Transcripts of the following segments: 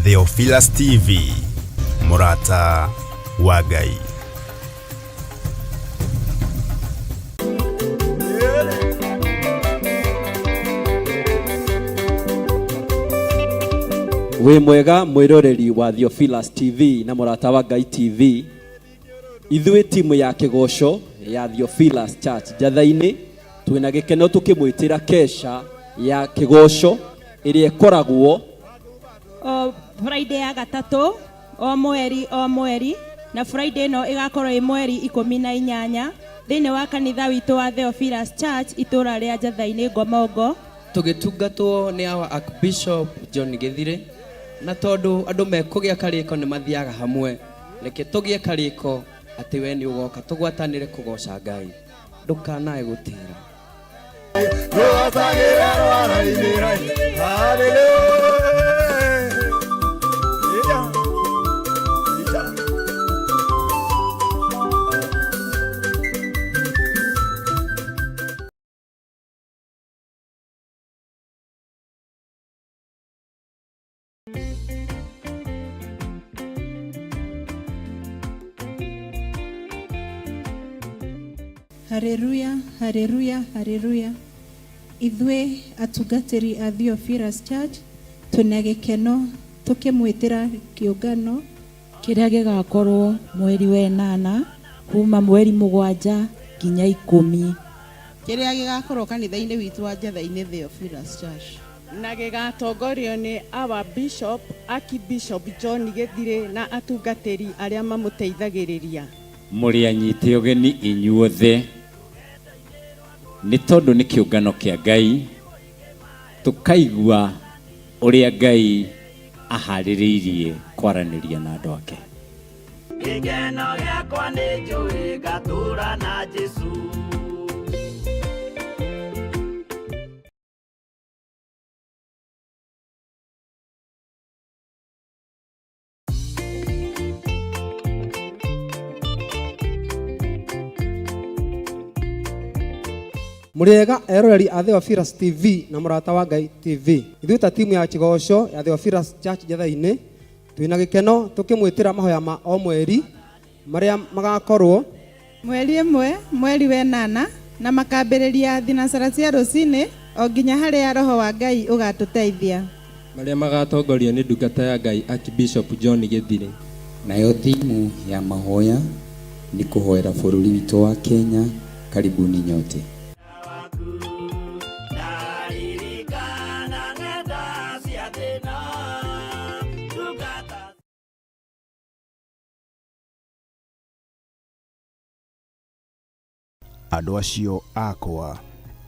Theophilus TV, mũrata wa Ngai. Wĩ mwega mwĩroreri wa Theophilus TV na mũrata wa Ngai TV. Ithuĩ timu ya kĩgoco ya Theophilus Church Njatha-inĩ twĩna gĩkeno tũkĩmwĩtĩra kesha ya kĩgoco ĩrĩa ĩkoragwo O Friday ya gatatũ o mweri o mweri, na Friday ĩno ĩgakorwo ĩ mweri 18 thĩinĩ wa kanitha witũ wa Theophilus Church itũra rĩa Njatha-inĩ Ngomongo. Tũgĩtungatwo nĩ our Archbishop John Gĩthirĩ, na tondũ andũ mekũgĩa karĩko nĩ mathiaga hamwe, reke tũgĩe karĩko atĩ we nĩ ũgoka tũgwatanĩre kũgoca Ngai. Ndũkanae gũtĩra. Haleluya, haleluya, haleluya. Ithuĩ atungatĩri a Theophilus Church twĩna gĩkeno tũkĩmwĩtĩra kĩũngano kĩrĩa gĩgakorwo mweri wa ĩnana kuma mweri 7 nginya 10. Kĩrĩa gĩgakorwo kanitha-inĩ witũ wa Njatha-inĩ Theophilus Church. Na gĩgatongorio nĩ our Bishop, Archbishop John Gĩthirĩ na atungatĩri arĩa mamũteithagĩrĩria. Mũrĩ anyite ũgeni inyuothe, nĩ tondũ nĩ kĩũngano kĩa Ngai, tũkaigua ũrĩa Ngai aharĩrĩirie kwaranĩria na andũ ake. Gĩkeno gĩakwa nĩ njũĩ ngatũra na Jesũ. Mũrĩega eroreri a Theophilus TV na mũrata wa Ngai TV. Ithuĩ ta timu ya Kĩgoco ya Theophilus Church Njatha-inĩ twĩna gĩkeno tũkĩmwĩtĩra mahoya ma o mweri marĩa magakorwo mweri 1 mweri wa 8 na makambĩrĩria thinacara cia rũcinĩ o nginya harĩa roho wa Ngai ũgatũteithia. Marĩa magatongorio nĩ ndungata ya Ngai Archbishop John Gĩthirĩ. Nayo thimu ya mahoya nĩ kũhoera bũrũri witũ wa Kenya. Karibuni nyote. Andũ acio akwa,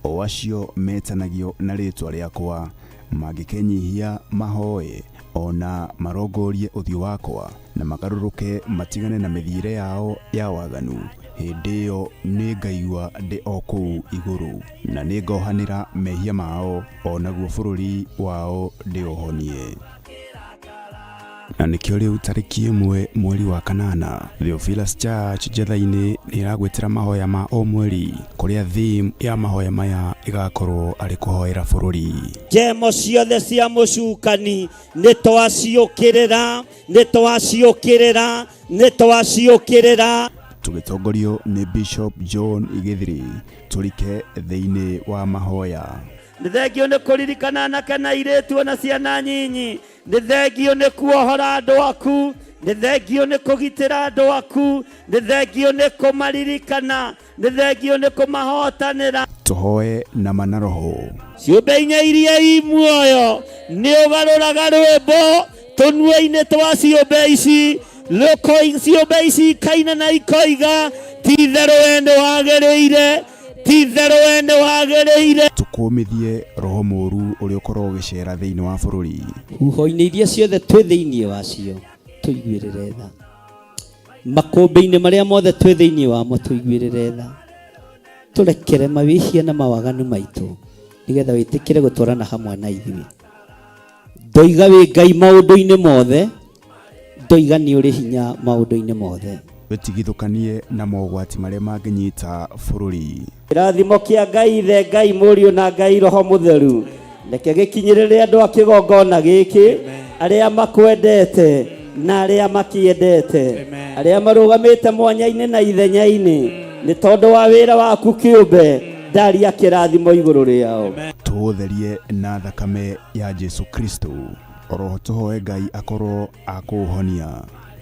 o acio metanagio na rĩĩtwa rĩakwa, mangĩkenyihia mahoe, o na marongorie ũthiũ wakwa, na magarũrũke matigane na mĩthiĩre yao ya waganu, hĩndĩ ĩyo nĩngaigua ndĩ o kũu igũrũ, na nĩngohanĩra mehia mao, o naguo bũrũri wao ndĩũhonie. Na nĩkĩo rĩu tarĩki 1 mweri wa 8 Theophilus Church Njatha-inĩ nĩ ĩragwĩtĩra mahoya ma o mweri, kũrĩa theme ya mahoya maya ĩgakorwo arĩ kũhoera bũrũri. Njemo ciothe cia mũcukani nĩ twaciũkĩrĩra, nĩ twaciũkĩrĩra, nĩ twaciũkĩrĩra. Tũgĩtongorio nĩ Bishop John Gĩthirĩ, tũrike thĩinĩ wa mahoya. Nĩ thengio nĩ kũririkana anake na airĩtu ona ciana nyinyi. Nĩ thengio nĩ kuohora andũ aku, nĩ thengio nĩ kũgitĩra andũ aku, nĩ thengio nĩ kũmaririkana, nĩ thengio nĩ kũmahotanĩra. Tũhoe na ma na roho. Ciũmbe inya iria i muoyo nĩ ũgarũraga rwĩmbo tũnua-inĩ twa ciũmbe ici, ciũmbe ici ikaina na ikoiga, ti itherũ we nĩ wagĩrĩire, ti itherũ we nĩ wagĩrĩire. Tũkũmithie roho mũũru ũrĩa ũkoragwo ũgĩcera thĩinĩ wa bũrũri. Huho-inĩ iria ciothe twĩ thĩinĩ wacio tũiguĩrĩre tha, makũmbĩ-inĩ marĩa mothe twĩ thĩinĩ wamo tũiguĩrĩre tha, tũrekere mawĩhia na mawaganu maitũ, nĩgetha wĩtĩkĩre gũtwarana hamwe na ithuĩ. Ndoiga wĩ Ngai maũndũ-inĩ mothe, ndoiga nĩ ũrĩ hinya maũndũ-inĩ mothe. Wĩtigithũkanie na mogwati marĩa mangĩnyita bũrũri. Kĩrathimo kĩa Ngai Ithe, Ngai Mũriũ na Ngai Roho Mũtheru, reke gĩkinyĩrĩre andũ a kĩgongona gĩkĩ. Arĩa makwendete na arĩa makiendete, arĩa marũgamĩte mwanya-inĩ na ithenya-inĩ nĩ tondũ wa wĩra waku kĩũmbe, ndaria kĩrathimo igũrũ rĩao. Tũũtherie na thakame ya Jesu Kristo. Oroho tũhoe Ngai akorwo akũũhonia.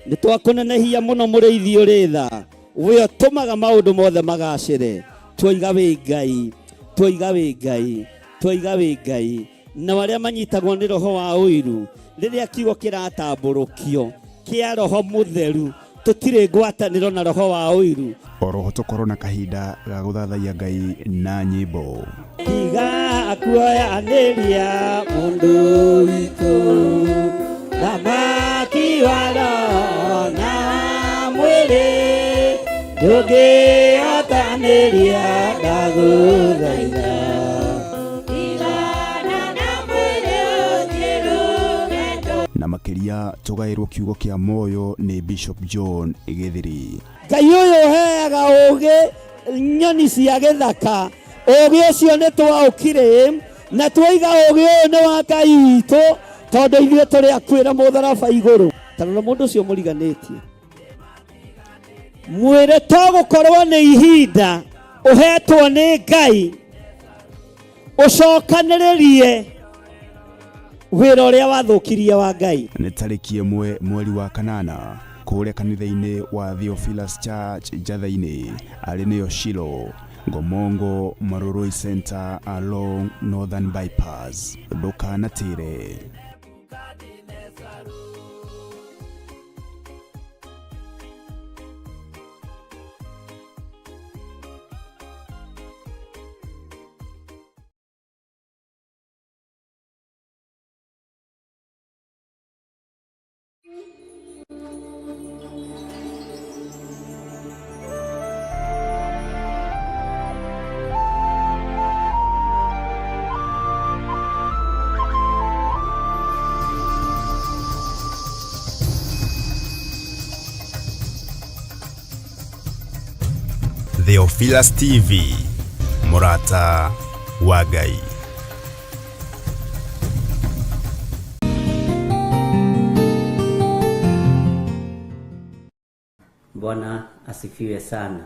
Nĩ twakũnenehia mũno mũrĩithi ũrĩ tha, we ũtũmaga maũndũ mothe magacĩre. Twoiga wĩ Ngai, twoiga wĩ Ngai, twoiga wĩ Ngai. Na arĩa manyitagwo nĩ roho wa ũiru, rĩrĩa kiugo kĩratambũrũkio kĩa roho mũtheru, tũtirĩ ngwatanĩro na roho wa ũiru. Oroho tũkorwo na kahinda ga gũthathaiya Ngai na nyĩmbo. Tiga kuoyanĩria mũndũ witũ, thamaki wa roho na mwĩrĩ, ndũngĩhotanĩria ndagũthaitha. Na makĩria tũgaĩrwo kiugo kĩa moyo nĩ Bishop John Gĩthiri. Ngai ũyũ ũheaga ũũgĩ nyoni cia gĩthaka, ũũgĩ ũcio nĩ twaũkire na twaiga ũũgĩ ũyũ nĩ wa Ngai witũ, tondũ ithuĩ tũrĩ akuĩra mũtharaba igũrũ. Ta rora mũndũ ũcio mũriganĩtie, mwĩre to gũkorwo nĩ ihinda ũhetwo nĩ Ngai ũcokanĩrĩrie wĩra ũrĩa wathũkirie wa Ngai. Nĩ tarĩki 1 mweri wa 8 kũrĩa kanitha-inĩ wa Theophilus Church Njatha-inĩ, arĩ nĩyo Shilo, Ngomongo Marurui Center along Northern Bypass. Ndũkanatĩre. Theophilus TV, mũrata wa Ngai. Bwana asifiwe sana.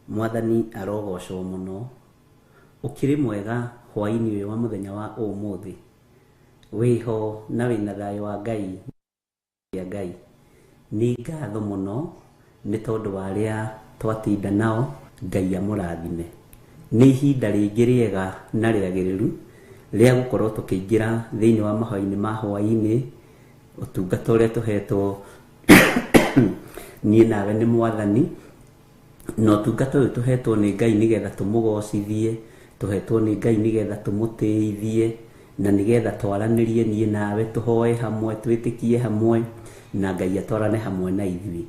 Mwathani arogocwo mũno. Ũkĩrĩ mwega hwaĩ-inĩ ũyũ wa mũthenya wa ũmũthĩ. Wĩho na wĩna thayũ wa Ngai ya Ngai. Nĩ ngatho mũno nĩ tondũ wa arĩa twatinda nao, Ngai amũrathime. Nĩ ihinda rĩngĩ rĩega na rĩagĩrĩru rĩa gũkorwo tũkĩingĩra thĩinĩ wa mahoya-inĩ ma hwaĩ-inĩ, ũtungata ũrĩa tũhetwo niĩ nawe nĩ Mwathani, na ũtungata ũyũ tũhetwo nĩ Ngai nĩgetha tũmũgocithie, tũhetwo nĩ Ngai nĩgetha tũmũtĩithie, na nĩgetha twaranĩrie niĩ nawe, tũhoe hamwe, twĩtĩkie hamwe, na Ngai atwarane hamwe na ithuĩ.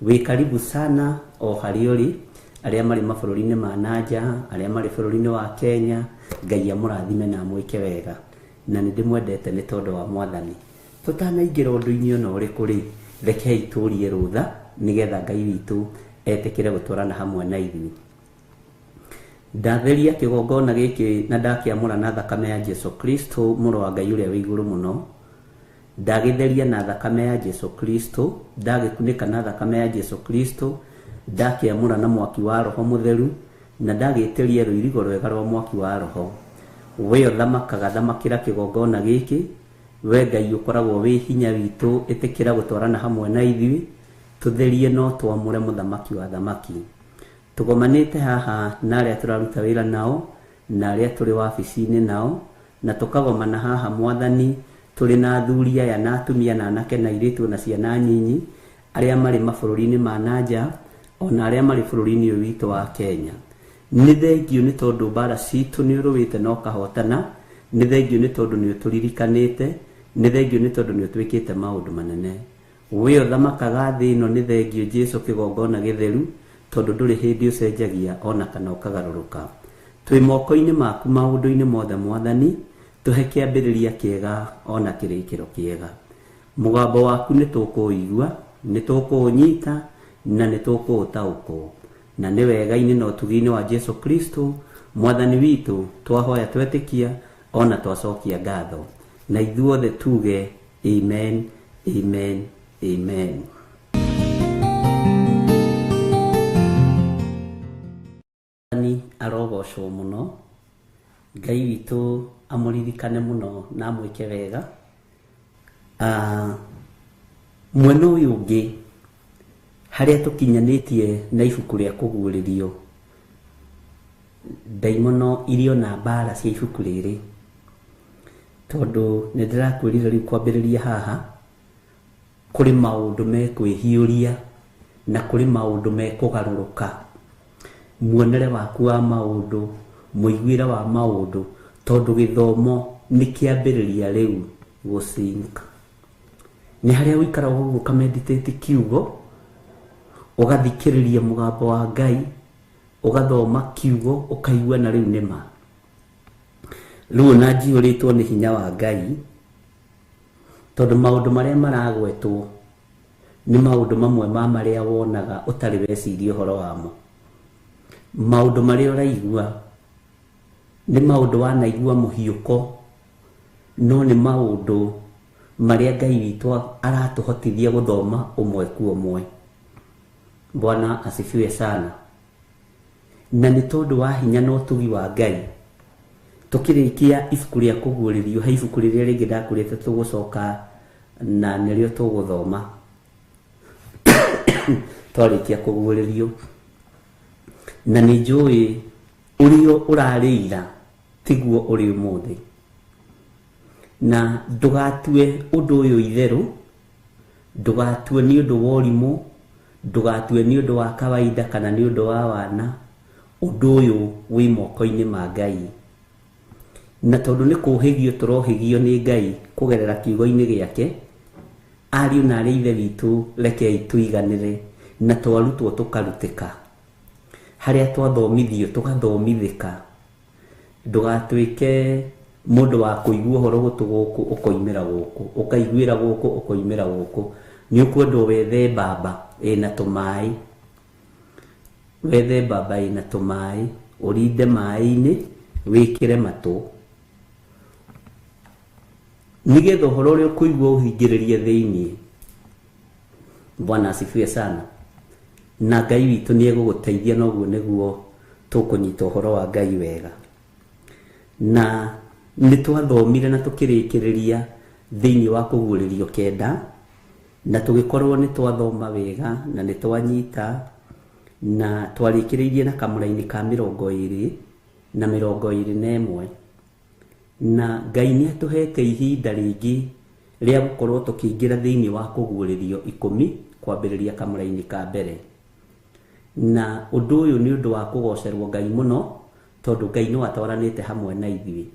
Wĩ karibu sana o harĩa ũrĩ, arĩa marĩ mabũrũri-inĩ ma nanja, arĩa marĩ bũrũri-inĩ wa Kenya, Ngai amũrathime na amwĩke wega. Na nĩ ndĩmwendete nĩ tondũ wa Mwathani. Tũtanaingĩra ũndũ-inĩ ona ũrĩkũ rĩ, rekei tũrie rũtha nĩgetha Ngai witũ etĩkĩre gũtwarana hamwe na ithuĩ. Ndatheria kĩgongona gĩkĩ na ndakĩamũra na thakame ya Jesu Kristo mũrũ wa Ngai ũrĩa wĩ igũrũ mũno. Ndagĩtheria na thakame ya Jesu Kristo, ndagĩkunĩka na thakame ya Jesu Kristo, ndakĩamũra na mwaki wa Roho Mũtheru, na ndagĩtĩria rũirigo rwega rwa mwaki wa Roho. We ũthamakaga, thamakĩra kĩgongona gĩkĩ. We Ngai ũkoragwo wĩ hinya witũ, ĩtĩkĩra gũtwarana hamwe na ithuĩ, tũtherie no twamũre mũthamaki wa thamaki. Tũgomanĩte haha na arĩa tũraruta wĩra nao, na arĩa tũrĩ wabici-inĩ nao, na tũkagomana haha Mwathani, tũrĩ na athuri aya na atumia na anake na airĩtu na ciana nyinyi, arĩa marĩ mabũrũri-inĩ ma nanja, ona arĩa marĩ bũrũri-inĩ ũyũ witũ wa Kenya. Nĩ thengio nĩ tondũ mbara citũ nĩ ũrũĩte na ũkahotana, nĩ thengio nĩ tondũ nĩ ũtũririkanĩte, nĩ thengio nĩ tondũ nĩ ũtwĩkĩte maũndũ manene. We ũthamakaga thĩ ĩno, nĩ thengio Jesu kĩgongona gĩtheru, tondũ ndũrĩ hĩndĩ ũcenjagia ona kana ũkagarũrũka. Twĩ moko-inĩ maku maũndũ-inĩ mothe Mwathani, tũhe kĩambĩrĩria kĩega ona kĩrĩkĩro kĩega. Mũgambo waku nĩ tũkũũigua, nĩ tũkũũnyita, na nĩ tũkũũtaũkwo. Na nĩ wega-inĩ na ũtugi-inĩ wa Jesu Kristo Mwathani witũ, twahoya twetĩkia ona twacokia ngatho. Na ithuothe tuge Amen, amen, amen. Mwathani arogocwo mũno, Ngai witũ amũririkane mũno na amwĩke wega. Mwena ũyũ ũngĩ harĩa tũkinyanĩtie na ibuku rĩa kũguũrĩrio, ndaimono irio na mbara cia ibuku rĩrĩ, tondũ nĩ ndĩrakwĩrire rĩu kwambĩrĩria haha kũrĩ maũndũ mekwĩhiũria na kũrĩ maũndũ mekũgarũrũka. Muonere waku wa maũndũ, mũiguĩre wa maũndũ, tondũ gĩthomo nĩ kĩambĩrĩria rĩu gũsink. Nĩ harĩa ũikaraga ũguo ũkameditate kiugo, ũgathikĩrĩria mũgambo wa Ngai, ũgathoma kiugo, ũkaigua na rĩu nĩ ma. Rĩu ona njiyũrĩtwo nĩ hinya wa Ngai, tondũ maũndũ marĩa maragwetwo nĩ maũndũ mamwe ma marĩa wonaga ũtarĩ weciria ũhoro wamo. Maũndũ marĩa ũraigua nĩ maũndũ wanaigua mũhiũko, no nĩ maũndũ marĩa Ngai witũ aratũhotithia gũthoma ũmwe kwa ũmwe. Bwana asifiwe sana. Na nĩ tondũ wa hinya na ũtugi wa Ngai, tũkĩrĩkia ibuku rĩa kũguũrĩrio, he ibuku rĩrĩa rĩngĩ ndakwĩrĩte tũgũcoka na nĩrĩo tũgũthoma twarĩkia kũguũrĩrio. Na nĩ njũĩ ũrĩa ũrarĩ ira tiguo ũrĩ ũmũthĩ, na ndũgatue ũndũ ũyũ itherũ, ndũgatue nĩ ũndũ wa ũrimũ, ndũgatue nĩ ũndũ wa kawaida kana nĩ ũndũ wa wana. Ũndũ ũyũ wĩ moko-inĩ ma Ngai, na tondũ nĩ kũhĩgio tũrohĩgio nĩ Ngai kũgerera kiugo-inĩ gĩake, ariũ na arĩ ithe witũ, rekei tũiganĩre na twarutwo tũkarutĩka, harĩa twathomithio tũgathomithĩka. Ndũgatuĩke mũndũ wa kũigua ũhoro gũtũ gũkũ ũkoimĩra gũkũ, ũkaiguĩra gũkũ ũkoimĩra gũkũ. Nĩ ũkwendwo wethe mbamba ĩna tũmaĩ, wethe mbamba ĩna tũmaĩ, ũrinde maĩ-inĩ, wĩkĩre matũ, nĩgetha ũhoro ũrĩa ũkũigua ũhingĩrĩrie thĩiniĩ. Bwana asifiwe sana. Na Ngai witũ nĩ egũgũteithia, na ũguo nĩguo tũkũnyita ũhoro wa Ngai wega. Na nĩ twathomire na tũkĩrĩkĩrĩria thĩiniĩ wa kũguũrĩrio 9, na tũgĩkorwo nĩ twathoma wega na nĩ twanyita, na twarĩkĩrĩirie na kamũraini ka 21 na 21. Na Ngai nĩ atũhete ihinda rĩngĩ rĩa gũkorwo tũkĩingĩra thĩiniĩ wa kũguũrĩrio 10 kwambĩrĩria kamũraini ka mbere. Na ũndũ ũyũ nĩ ũndũ wa kũgocerwo Ngai mũno, tondũ Ngai no atwaranĩte hamwe na ithuĩ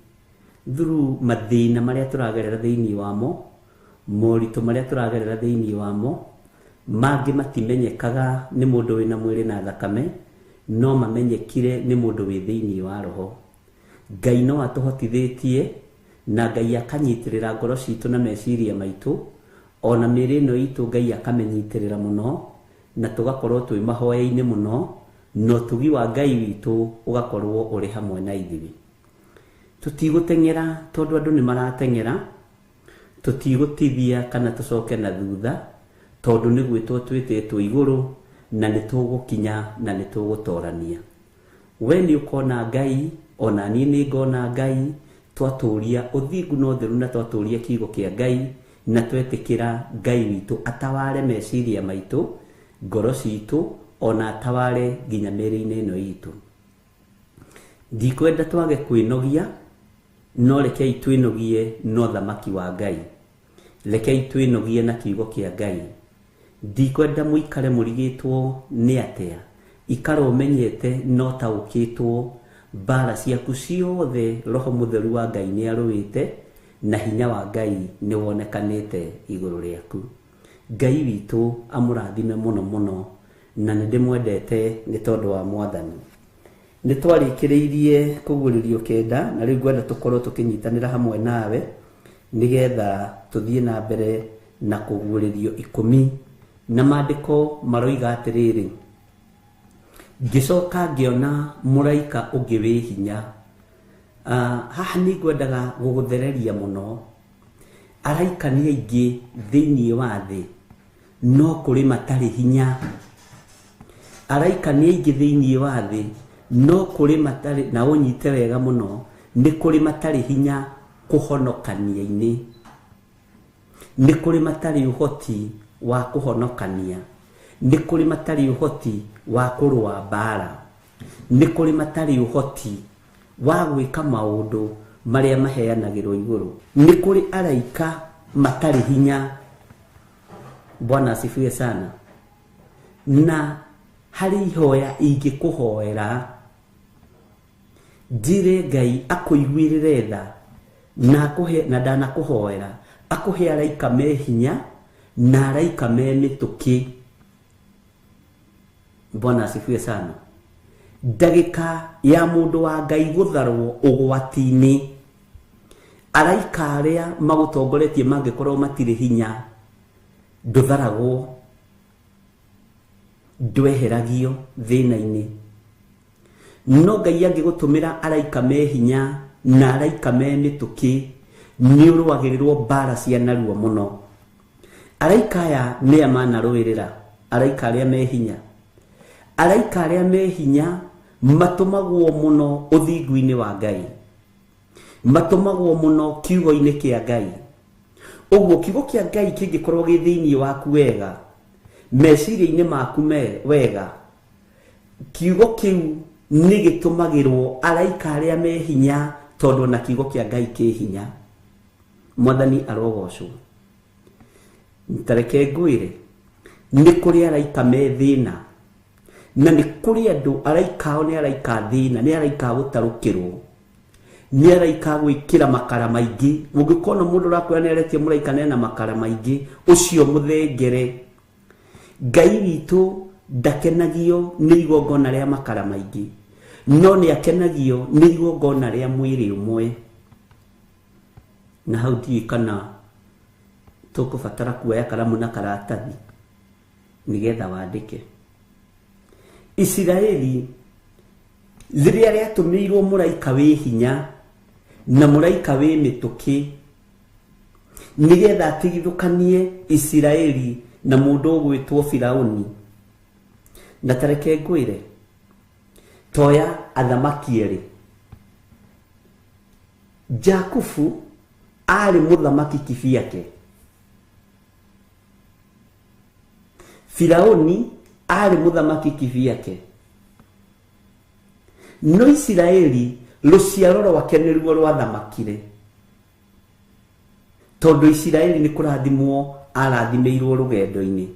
through mathĩna marĩa tũragerera thĩiniĩ wamo, moritũ marĩa tũragerera thĩiniĩ wamo. Mangĩ matimenyekaga nĩ mũndũ wĩna mwĩrĩ na thakame, no mamenyekire nĩ mũndũ wĩ thĩiniĩ wa roho. Ngai no atũhotithĩtie, na Ngai akanyitĩrĩra ngoro citũ na meciria maitũ, ona mĩĩrĩ ĩno itũ Ngai akamĩnyitĩrĩra mũno, na tũgakorwo twĩ mahoya-inĩ mũno, na ũtugi wa Ngai witũ ũgakorwo ũrĩ hamwe na ithuĩ. Tũtigũteng'era tondũ andũ nĩ marateng'era, tũtigũtithia kana tũcoke na thutha, tondũ nĩ gwĩtwo twĩtĩtwo igũrũ, na nĩ tũgũkinya na nĩ tũgũtorania. We nĩ ũkona Ngai, ona niĩ nĩ ngona Ngai, twatũria ũthingu na ũtheru, na twatũria kiugo kĩa Ngai, na twetĩkĩra Ngai witũ ataware meciria maitũ, ngoro citũ, ona ataware nginya mĩĩrĩ-inĩ ĩno itũ. Ndikwenda twage kwĩnogia, no rekei twĩnogie no thamaki wa Ngai, rekei twĩnogie na kiugo kĩa Ngai. Ndikwenda mũikare mũrigĩtwo nĩ atĩa, ikara ũmenyete na ũtaũkĩtwo mbara ciaku ciothe. Roho Mũtheru wa Ngai nĩ arũĩte, na hinya wa Ngai nĩ wonekanĩte igũrũ rĩaku. Ngai witũ amũrathime mũno mũno, na nĩ ndĩmwendete nĩ tondũ wa Mwathani. Nĩ twarĩkĩrĩirie kũguũrĩrio 9, na rĩu ngwenda tũkorwo tũkĩnyitanĩra hamwe nawe nĩgetha tũthiĩ na mbere na kũguũrĩrio 10. Na maandĩko maroiga atĩrĩrĩ, ngĩcoka ngĩona mũraika ũngĩ wĩ hinya. Haha nĩ ngwendaga gũgũthereria mũno. Araika nĩ aingĩ thĩinĩ wa thĩ, no kũrĩ matarĩ hinya. Araika nĩ aingĩ thĩinĩ wa thĩ, no kũrĩ matarĩ, na ũnyite wega mũno, nĩ kũrĩ matarĩ hinya kũhonokania-inĩ. Nĩ kũrĩ matarĩ ũhoti wa kũhonokania. Nĩ kũrĩ matarĩ ũhoti wa kũrũa mbara. Nĩ kũrĩ matarĩ ũhoti wa gwĩka maũndũ marĩa maheanagĩrwo igũrũ. Nĩ kũrĩ araika matarĩ hinya. Bwana asifiwe sana. Na harĩ ihoya ingĩkũhoera njĩre Ngai akũiguĩrĩre tha na akũhe, na ndanakũhoera akũhe araika me hinya na araika me mĩtũkĩ. Bwana asifiwe sana. Ndagĩka ya mũndũ wa Ngai gũtharwo ũgwati-inĩ, araika arĩa magũtongoretie mangĩkorwo matirĩ hinya, ndũtharagwo, ndweheragio thĩna-inĩ. No Ngai angĩgũtũmĩra araika me hinya na araika me mĩtũkĩ, nĩ ũrũagĩrĩrwo mbara cia narua mũno. Araika aya nĩa manarũĩrĩra, araika arĩa me hinya. Araika arĩa me hinya matũmagwo mũno ũthingu-inĩ wa Ngai, matũmagwo mũno kiugo-inĩ kĩa Ngai. Ũguo kiugo kĩa Ngai kĩngĩkorwo gĩ thĩinĩ waku wega, meciria-inĩ maku wega, kiugo kĩu nĩ gĩtũmagĩrwo araika arĩa me hinya, tondũ na kiugo kĩa Ngai kĩ hinya. Mwathani arogocwo. Tareke ngwĩre, nĩ kũrĩ araika me thĩna, na nĩ kũrĩ andũ araika ao nĩ araika thĩna, nĩ araika gũtarũkĩrwo, nĩ araika gwĩkĩra makara maingĩ. Ũngĩkona mũndũ ũrakwĩra nĩ aretie mũraika nena makara maingĩ, ũcio mũthengere. Ngai witũ ndakenagio nĩ igongona rĩa makara maingĩ, no nĩ akenagio nĩ igongona rĩa mwĩrĩ ũmwe. Na hau ndiũĩ kana tũkũbatara kuoya karamu na karatathi nĩgetha wandĩke. Isiraeli rĩrĩa rĩatũmĩirwo mũraika wĩ hinya na mũraika wĩ mĩtũkĩ nĩgetha atigithũkanie Isiraeli na mũndũ ũgwĩtwo Firaũni. Na tareke ngwĩre, toya athamaki erĩ. Jakubu aarĩ mũthamaki kibiake, Firaũni aarĩ mũthamaki kibiake. No Isiraeli rũciaro rwake nĩruo rwathamakire, tondũ Isiraeli nĩ kũrathimwo arathimĩirwo rũgendo-inĩ.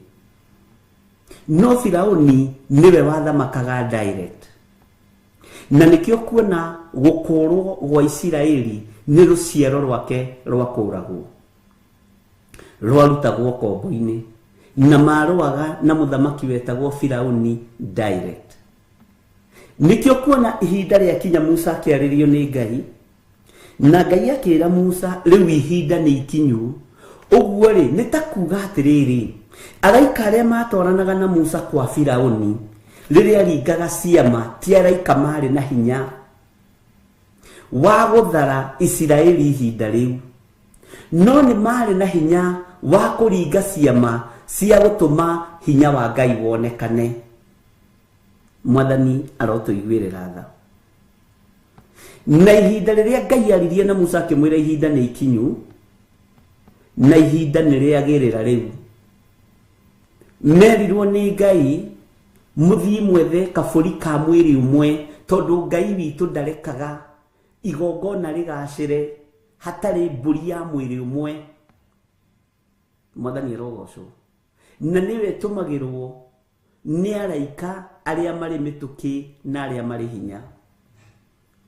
No Firaũni nĩwe wathamakaga direct. Na nĩkĩo kuona gũkũrwo gwa Isiraeli nĩ rũciaro rwake rwakũragwo, rwarutagwo kombo-inĩ, na marũaga na mũthamaki wetagwo Firaũni direct. Nĩkĩo kuona ihinda rĩakinya Musa akĩarĩrio nĩ Ngai, na Ngai akĩra Musa rĩu ihinda nĩ ikinyu. Ũguo rĩ, nĩ ta kuga atĩrĩrĩ, araika arĩa matwaranaga na Musa kwa Firaũni rĩrĩa aringaga ciama ti araika marĩ na hinya wa gũthara Isiraeli ihinda rĩu, no nĩ marĩ na hinya wa kũringa ciama cia gũtũma hinya wa Ngai wonekane. Mwathani arotũiguĩrĩra tha. Na ihinda rĩrĩa Ngai aririe na Musa akĩmwĩra ihinda nĩ ikinyu, na ihinda nĩ rĩagĩrĩra rĩu, merirwo nĩ Ngai mũthiĩ mwethe kabũri ka mwĩrĩ ũmwe, tondũ Ngai witũ ndarekaga igongona rĩgacĩre hatarĩ mbũri ya mwĩrĩ ũmwe. Mwathani arogocwo. Na nĩwe ĩtũmagĩrwo nĩ araika arĩa marĩ mĩtũkĩ na arĩa marĩ hinya.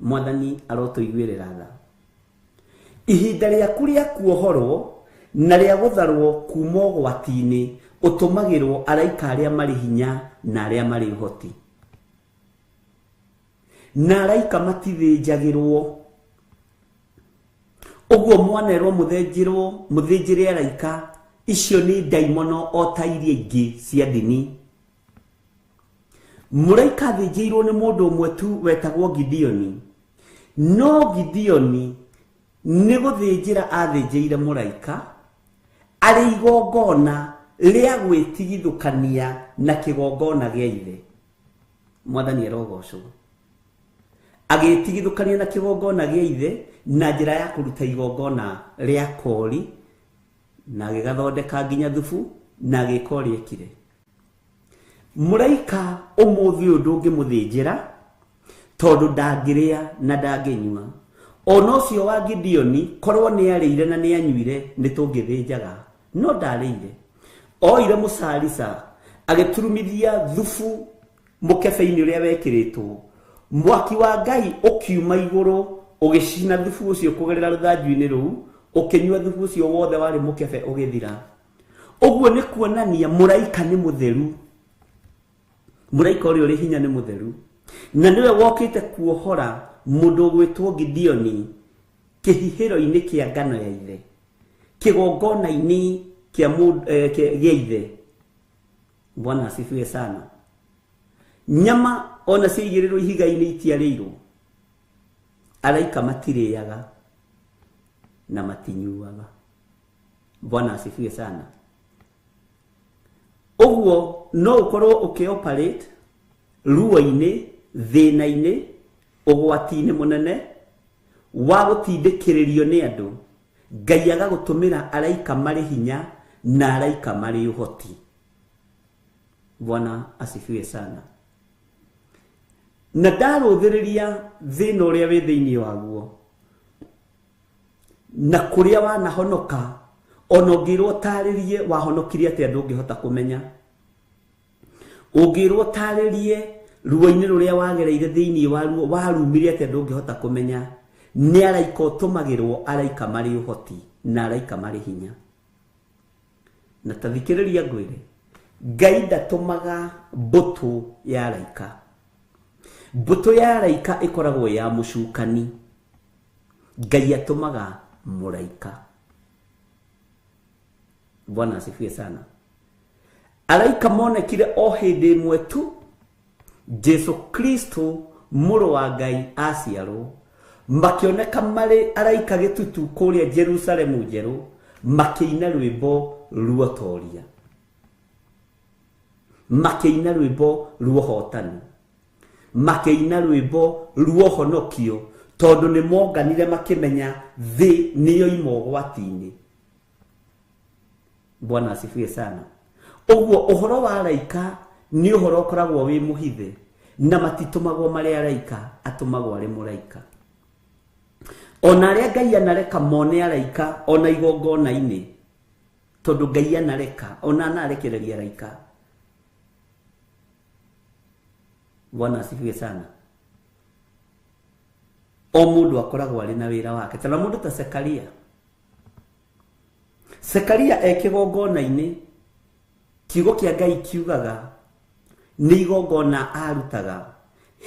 Mwathani arotũiguĩrĩra tha. Ihinda rĩaku rĩa kuohorwo na rĩa gũtharwo kuma ũgwati-inĩ ũtũmagĩrwo araika arĩa marĩ hinya na arĩa marĩ ũhoti. Na araika matithĩnjagĩrwo. Ũguo mwanerwo mũthĩnjĩrwo, mũthĩnjĩre araika, icio nĩ ndaimono o ta iria ingĩ cia ndini. Mũraika athĩnjĩirwo nĩ mũndũ ũmwe tu wetagwo Gideoni. No Gideoni Nĩ gũthĩnjĩra athĩnjĩire mũraika arĩ igongona rĩa gwĩtigithũkania na kĩgongona gĩa ithe. Mwathani arogocwo. Agĩtigithũkania na kĩgongona gĩa ithe na njĩra ya kũruta igongona rĩa kori, na agĩgathondeka nginya thubu, na agĩka ũrĩa ekire. Mũraika ũmũthĩ ũyũ ndũngĩmũthĩnjĩra tondũ ndangĩrĩa na ndangĩnyua. Ona ũcio wa Gideoni korwo nĩ arĩire na nĩ anyuire nĩ tũngĩthĩnjaga, no ndarĩire. Oire mũcarica agĩturumithia thubu mũkebe-inĩ ũrĩa wekĩrĩtwo. Mwaki wa Ngai ũkiuma igũrũ ũgĩcina thubu ũcio kũgerera rũthanju-inĩ rũu, ũkĩnyua thubu ũcio wothe warĩ mũkebe ũgĩthira. Ũguo nĩ kuonania mũraika nĩ mũtheru. Mũraika ũrĩa ũrĩ hinya nĩ mũtheru, na nĩwe wokĩte kuohora mũndũ ũgwĩtwo Gideoni kĩhihĩro-inĩ kĩa ngano ya ithe, kĩgongona-inĩ kĩa gĩa ithe. Bwana asifiwe sana. Nyama ona ciaigĩrĩrwo ihiga-inĩ itiarĩirwo. Araika matirĩaga na matinyuaga. Bwana asifiwe sana. Ũguo no ũkorwo ũkĩoperate ruo-inĩ, thĩna-inĩ, ũgwati-inĩ mũnene wa gũtindĩkĩrĩrio nĩ andũ. Ngai agagũtũmĩra araika marĩ hinya na araika marĩ ũhoti. Bwana asifiwe sana. Na ndarũthĩrĩria thĩna ũrĩa wĩ thĩinĩ waguo na kũrĩa wanahonoka, ona ũngĩrwo ũtarĩrie wahonokirie atĩa ndũngĩhota kũmenya. Ũngĩrwo ũtarĩrie ruo-inĩ rũrĩa wagereire thĩinĩ wa ruo warumire atĩa ndũngĩhota kũmenya. Nĩ araika ũtũmagĩrwo, araika marĩ ũhoti na araika marĩ hinya. Na ta thikĩrĩria ngwĩre, Ngai ndatũmaga mbũtũ ya araika. Mbũtũ ya araika ĩkoragwo ya mũcukani. Ngai atũmaga mũraika. Bwana asifiwe sana. Araika monekire o hĩndĩ ĩmwe tu Jesu Kristo mũrũ wa Ngai aciarwo, makĩoneka marĩ araika gĩtutu kũrĩa Jerusalemu njerũ, makĩina rwĩmbo ruotoria, makĩina rwĩmbo ruohotani, makĩina rwĩmbo ruohonokio, tondũ nĩ monganire makĩmenya thĩ nĩyo ima ũgwati-inĩ. Bwana asifiwe sana. Ũguo ũhoro wa araika nĩ ũhoro ũkoragwo wĩ mũhithe, na matitũmagwo marĩ araika, atũmagwo arĩ mũraika. Ona arĩa Ngai anareka mone araika ona igongona-inĩ, tondũ Ngai anareka ona anarekereria araika. Bwana asifiwe sana. O mũndũ akoragwo arĩ na wĩra wake. Ta mũndũ ta Sekaria. Sekaria e kĩgongona-inĩ, kiugo kĩa Ngai kiugaga nĩ igongona arutaga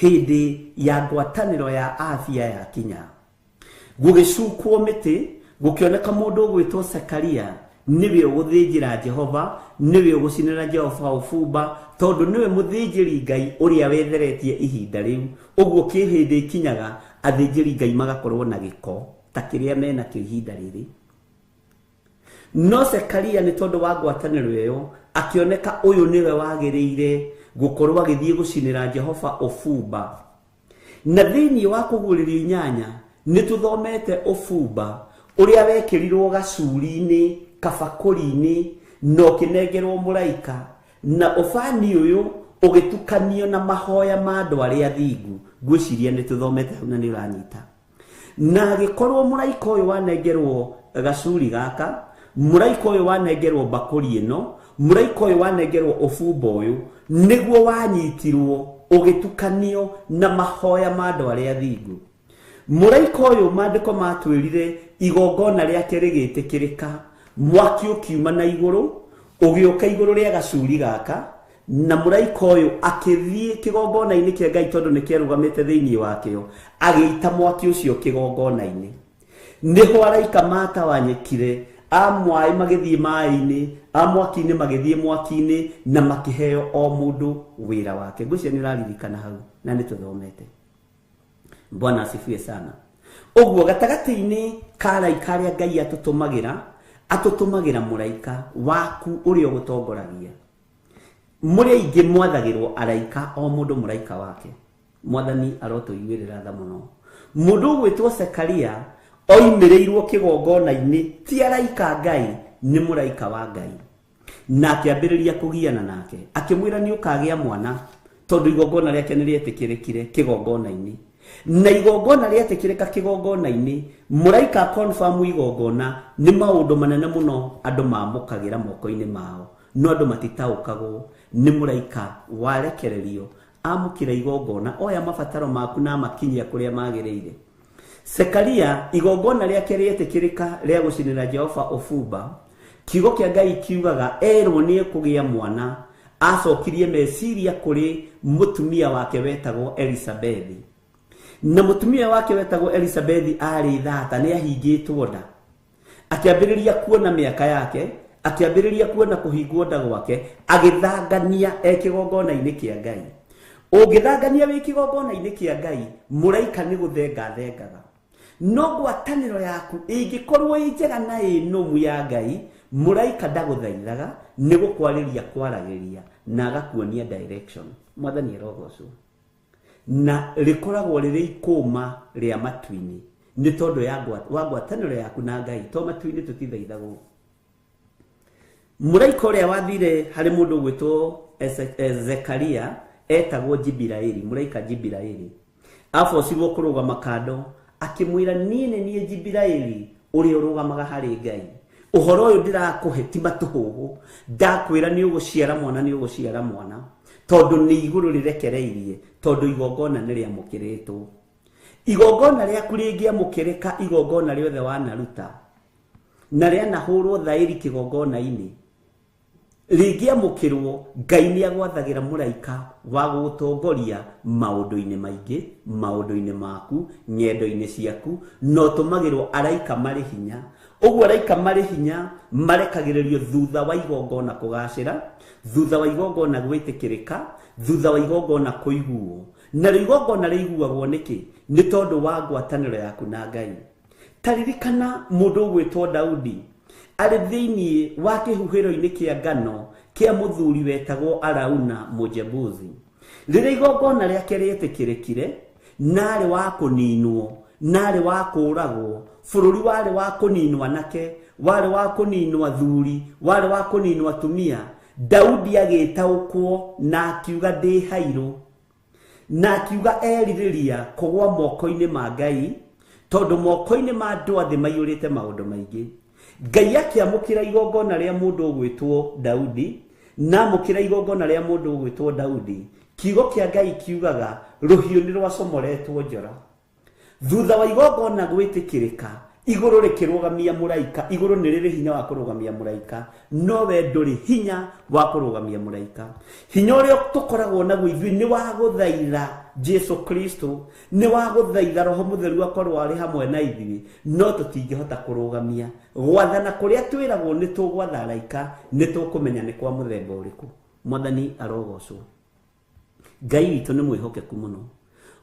hĩndĩ ya ngwatanĩro ya afya ya kinya. Gũgĩcukwo mĩtĩ, gũkĩoneka mũndũ ũgwĩtwo Sekaria nĩwe ũgũthĩnjĩra Jehova, nĩwe ũgũcinĩra Jehova ũbumba, tondũ nĩwe mũthĩnjĩri Ngai ũrĩa wetheretie ihinda rĩu. Ũguo kĩ hĩndĩ ikinyaga athĩnjĩri Ngai magakorwo na gĩko ta kĩrĩa menakĩo ihinda rĩrĩ. No Sekaria nĩ tondũ wa ngwatanĩro ĩyo akĩoneka ũyũ nĩwe wagĩrĩire gũkorwo agĩthiĩ gũcinĩra Jehova ũbumba. Na thĩinĩ wa kũguũrĩrio inyanya nĩ tũthomete ũbumba ũrĩa wekĩrirwo gacuri-inĩ, kabakũri-inĩ, na ũkĩnengerwo mũraika, na ũbani ũyũ ũgĩtukanio na mahoya ma andũ arĩa athingu. Ngwĩciria nĩ tũthomete hau na nĩ ũranyita. Na agĩkorwo mũraika ũyũ wanengerwo gacuri gaka, mũraika ũyũ wanengerwo mbakũri ĩno, mũraika ũyũ wanengerwo ũbumba ũyũ, nĩguo wanyitirwo ũgĩtukanio na mahoya ma andũ arĩa athingu. Mũraika ũyũ maandĩko matwĩrire igongona rĩake rĩgĩtĩkĩrĩka, mwaki ũkiuma na igũrũ ũgĩũka igũrũ rĩa gacuri gaka, na mũraika ũyũ akĩthiĩ kĩgongona-inĩ kĩa Ngai tondũ nĩ kĩarũgamĩte thĩinĩ wakĩo, agĩita mwaki ũcio kĩgongona-inĩ. Nĩho araika matawanyĩkire, a mwaĩ magĩthiĩ maĩ-inĩ, a mwaki-inĩ magĩthiĩ mwaki-inĩ, na makĩheo o mũndũ wĩra wake. Ngwĩciria nĩ ũraririkana hau na nĩ tũthomete. Bwana asifiwe sana. Ũguo gatagatĩ-inĩ ka araika arĩa Ngai atũtũmagĩra, atũtũmagĩra mũraika waku ũrĩa ũgũtongoragia. Mũrĩ aingĩ mwathagĩrwo araika, o mũndũ mũraika wake. Mwathani arotũiguĩrĩra tha mũno. Mũndũ ũgwĩtwo Zekaria oimĩrĩirwo kĩgongona-inĩ ti araika Ngai, nĩ mũraika wa Ngai. Na akĩambĩrĩria kũgiana nake, akĩmwĩra nĩ ũkagĩa mwana tondũ igongona rĩake nĩ rĩetĩkĩrĩkire kĩgongona-inĩ. Na igongona rĩetĩkĩrĩka kĩgongona-inĩ, mũraika confirm igongona nĩ maũndũ manene mũno andũ mamũkagĩra moko-inĩ mao, no andũ matitaũkagwo nĩ mũraika warekererio amũkĩra igongona, oya mabataro maku na amakinyia kũrĩa magĩrĩire. Zekaria igongona rĩake rĩetĩkĩrĩka rĩa gũcinĩra Jehova ũbumba, kiugo kĩa Ngai kiugaga erwo nĩ ekũgĩa mwana, acokirie meciria kũrĩ mũtumia wake wetagwo Elisabethi. Na mũtumia wake wetagwo Elisabethi arĩ thata, nĩ ahingĩtwo nda. Akĩambĩrĩria kuona mĩaka yake, akĩambĩrĩria kuona kũhingwo nda gwake, agĩthangania e kĩgongona-inĩ kĩa Ngai. Ũngĩthangania wĩ kĩgongona-inĩ kĩa Ngai, mũraika nĩ gũthenga thengaga. No ngwatanĩro yaku ĩngĩkorwo ĩ njega na ĩ nũmu ya Ngai, mũraika ndagũthaithaga, nĩ gũkwarĩria kwaragĩria na agakuonia direction. Mwathani arogocwo. Na rĩkoragwo rĩrĩ ikũma rĩa matu-inĩ nĩ tondũ ya wa ngwatanĩro yaku na Ngai, to matu-inĩ tũtithaithagwo. Mũraika ũrĩa wathire harĩ mũndũ ũgwĩtwo Zekaria etagwo Jibiraeli, mũraika Jibiraeli. Abocirwo kũrũgama kando, akĩmwĩra niĩ nĩ niĩ Jibiraeli ũrĩa ũrũgamaga harĩ Ngai. Ũhoro ũyũ ndĩrakũhe ti matũhũhũ, ndakwĩra nĩ ũgũciara mwana, nĩ ũgũciara mwana, tondũ nĩ igũrũ rĩrekereirie, tondũ igongona nĩ rĩamũkĩrĩtwo. Igongona rĩaku rĩngĩamũkĩrĩka, igongona rĩothe wanaruta na rĩanahũrwo thaĩri kĩgongona-inĩ, rĩngĩamũkĩrwo, Ngai nĩ agwathagĩra mũraika wa gũgũtongoria maũndũ-inĩ maingĩ, maũndũ-inĩ maku, ng'endo-inĩ ciaku, na ũtũmagĩrwo araika marĩ hinya. Ũguo araika marĩ hinya marekagĩrĩrio thutha wa igongona kũgacĩra, thutha wa igongona gwĩtĩkĩrĩka, thutha wa igongona kũiguo. Narĩo igongona rĩiguagwo nĩkĩ? Nĩ tondũ wa ngwatanĩro yaku na Ngai. Ta ririkana mũndũ ũgwĩtwo Daudi arĩ thĩinĩ wa kĩhuhĩro-inĩ kĩa ngano kĩa mũthuri wetagwo Arauna Mũjebusi. Rĩrĩa igongona rĩake rĩetĩkĩrĩkire, narĩ wa kũninwo, narĩ wa kũũragwo, bũrũri warĩ wa kũninwo anake, warĩ wa kũninwo athuri, warĩ wa kũninwo atumia, Daudi agĩtaũkwo na akiuga ndĩ hairũ, na akiuga erirĩria kũgwa moko-inĩ ma Ngai, tondũ moko-inĩ ma andũ a thĩ maiyũrĩte maũndũ maingĩ. Ngai akĩamũkĩra igongona rĩa mũndũ ũgwĩtwo Daudi, na amũkĩra igongona rĩa mũndũ ũgwĩtwo Daudi, kiugo kĩa Ngai kiugaga rũhiũ nĩ rwacomoretwo njora. Thutha wa igongona gwĩtĩkĩrĩka, igũrũ rĩkĩrũgamia mũraika. Igũrũ nĩ rĩrĩ hinya wa kũrũgamia mũraika, no we ndũrĩ hinya wa kũrũgamia mũraika. Hinya ũrĩa tũkoragwo naguo ithuĩ nĩ wa gũthaitha Jesu Kristo, nĩ wa gũthaitha Roho Mũtheru akorwo arĩ hamwe na ithuĩ, no tũtingĩhota kũrũgamia. Gwathana kũrĩa twĩragwo nĩ tũgwatha araika, nĩ tũkũmenya nĩ kwa mũthemba ũrĩkũ. Mwathani arogocwo. Ngai witũ nĩ mwĩhokeku mũno.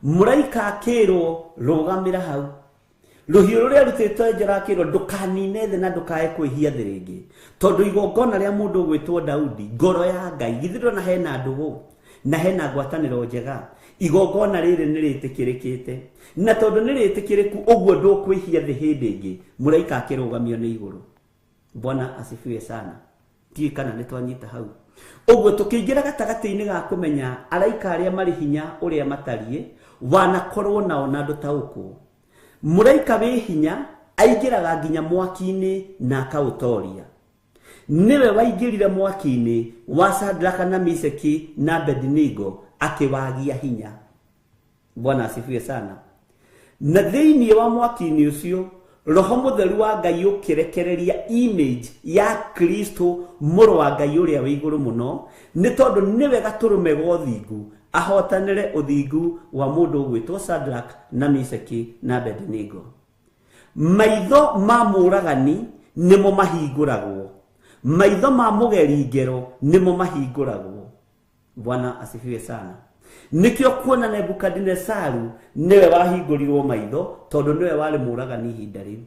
Mũraika akĩrwo rũgamĩra hau, rũhiũ rũrĩa rutĩtwo njora akĩrwo ndũkanine thĩ na ndũkae kwĩhia thĩ rĩngĩ, tondũ igongona rĩa mũndũ ũgwĩtwo Daudi, ngoro ya Ngai, githĩ ndona hena ndũgũ na hena ngwatanĩro njega, igongona rĩrĩ nĩ rĩtĩkĩrĩkĩte, na tondũ nĩ rĩtĩkĩrĩku ũguo ndũkwĩhia thĩ hĩndĩ ĩngĩ. Mũraika akĩrũgamio nĩ igũrũ. Bwana asifiwe sana. Ndiũĩ kana nĩ twanyita hau. Ũguo tũkĩingĩra gatagatĩ-inĩ ga kũmenya araika arĩa marĩ hinya ũrĩa matariĩ, wanakorwo nao na ndũtaũkwo. Mũraika wĩ hinya aingĩraga nginya mwaki-inĩ na akaũtoria. Nĩwe waingĩrire mwaki-inĩ wa Shadraka na Meshaki na Abednego akĩwagia hinya. Bwana asifiwe sana. Na thĩinĩ wa mwaki-inĩ ũcio Roho Mũtheru wa Ngai ũkĩrekereria image ya Kristo mũrũ wa Ngai ũrĩa wĩ igũrũ mũno, nĩ tondũ nĩwe gatũrũme ga ũthingu, ahotanĩre ũthingu wa mũndũ ũgwĩtwo Shadrach na Meshaki na Abednego. Maitho ma mũragani nĩmo mahingũragwo, maitho ma mũgeri ngero nĩmo mahingũragwo. Bwana asifiwe sana. Nĩkĩo kuona Nebukadinesaru nĩwe wahingũrirwo maitho tondũ nĩwe warĩ mũũragani ihinda rĩu,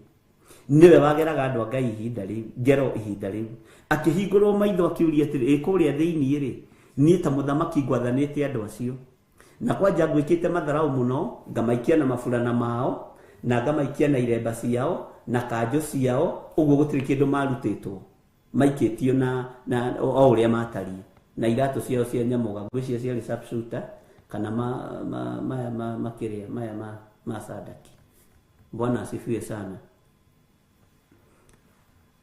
nĩwe wageraga andũ a Ngai ihinda rĩu, ngero ihinda rĩu. Akĩhingũrwo maitho akĩũria atĩrĩ, ĩ kũrĩa thĩinĩ rĩ, niĩ ta mũthamaki ngwathanĩte andũ acio na kwanja ngwĩkĩte matharau mũno, ngamaikia na maburana mao na ngamaikia na iremba ciao na kanjũ ciao, ũguo gũtirĩ kĩndũ marutĩtwo, maikĩtio na o ũrĩa matariĩ, na iratũ ciao cia nyamũga, ngwĩciria ciarĩ sharpshooter kana maya makĩrĩa maya ma sadaki. Bwana asifiwe sana.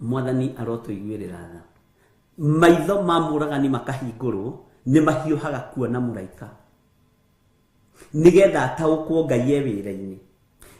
Mwathani arotũiguĩrĩra tha. Maitho ma mũragani makahingũrwo, nĩ mahiũhaga kuona mũraika, nĩgetha ataũkwo Ngai e wĩra-inĩ,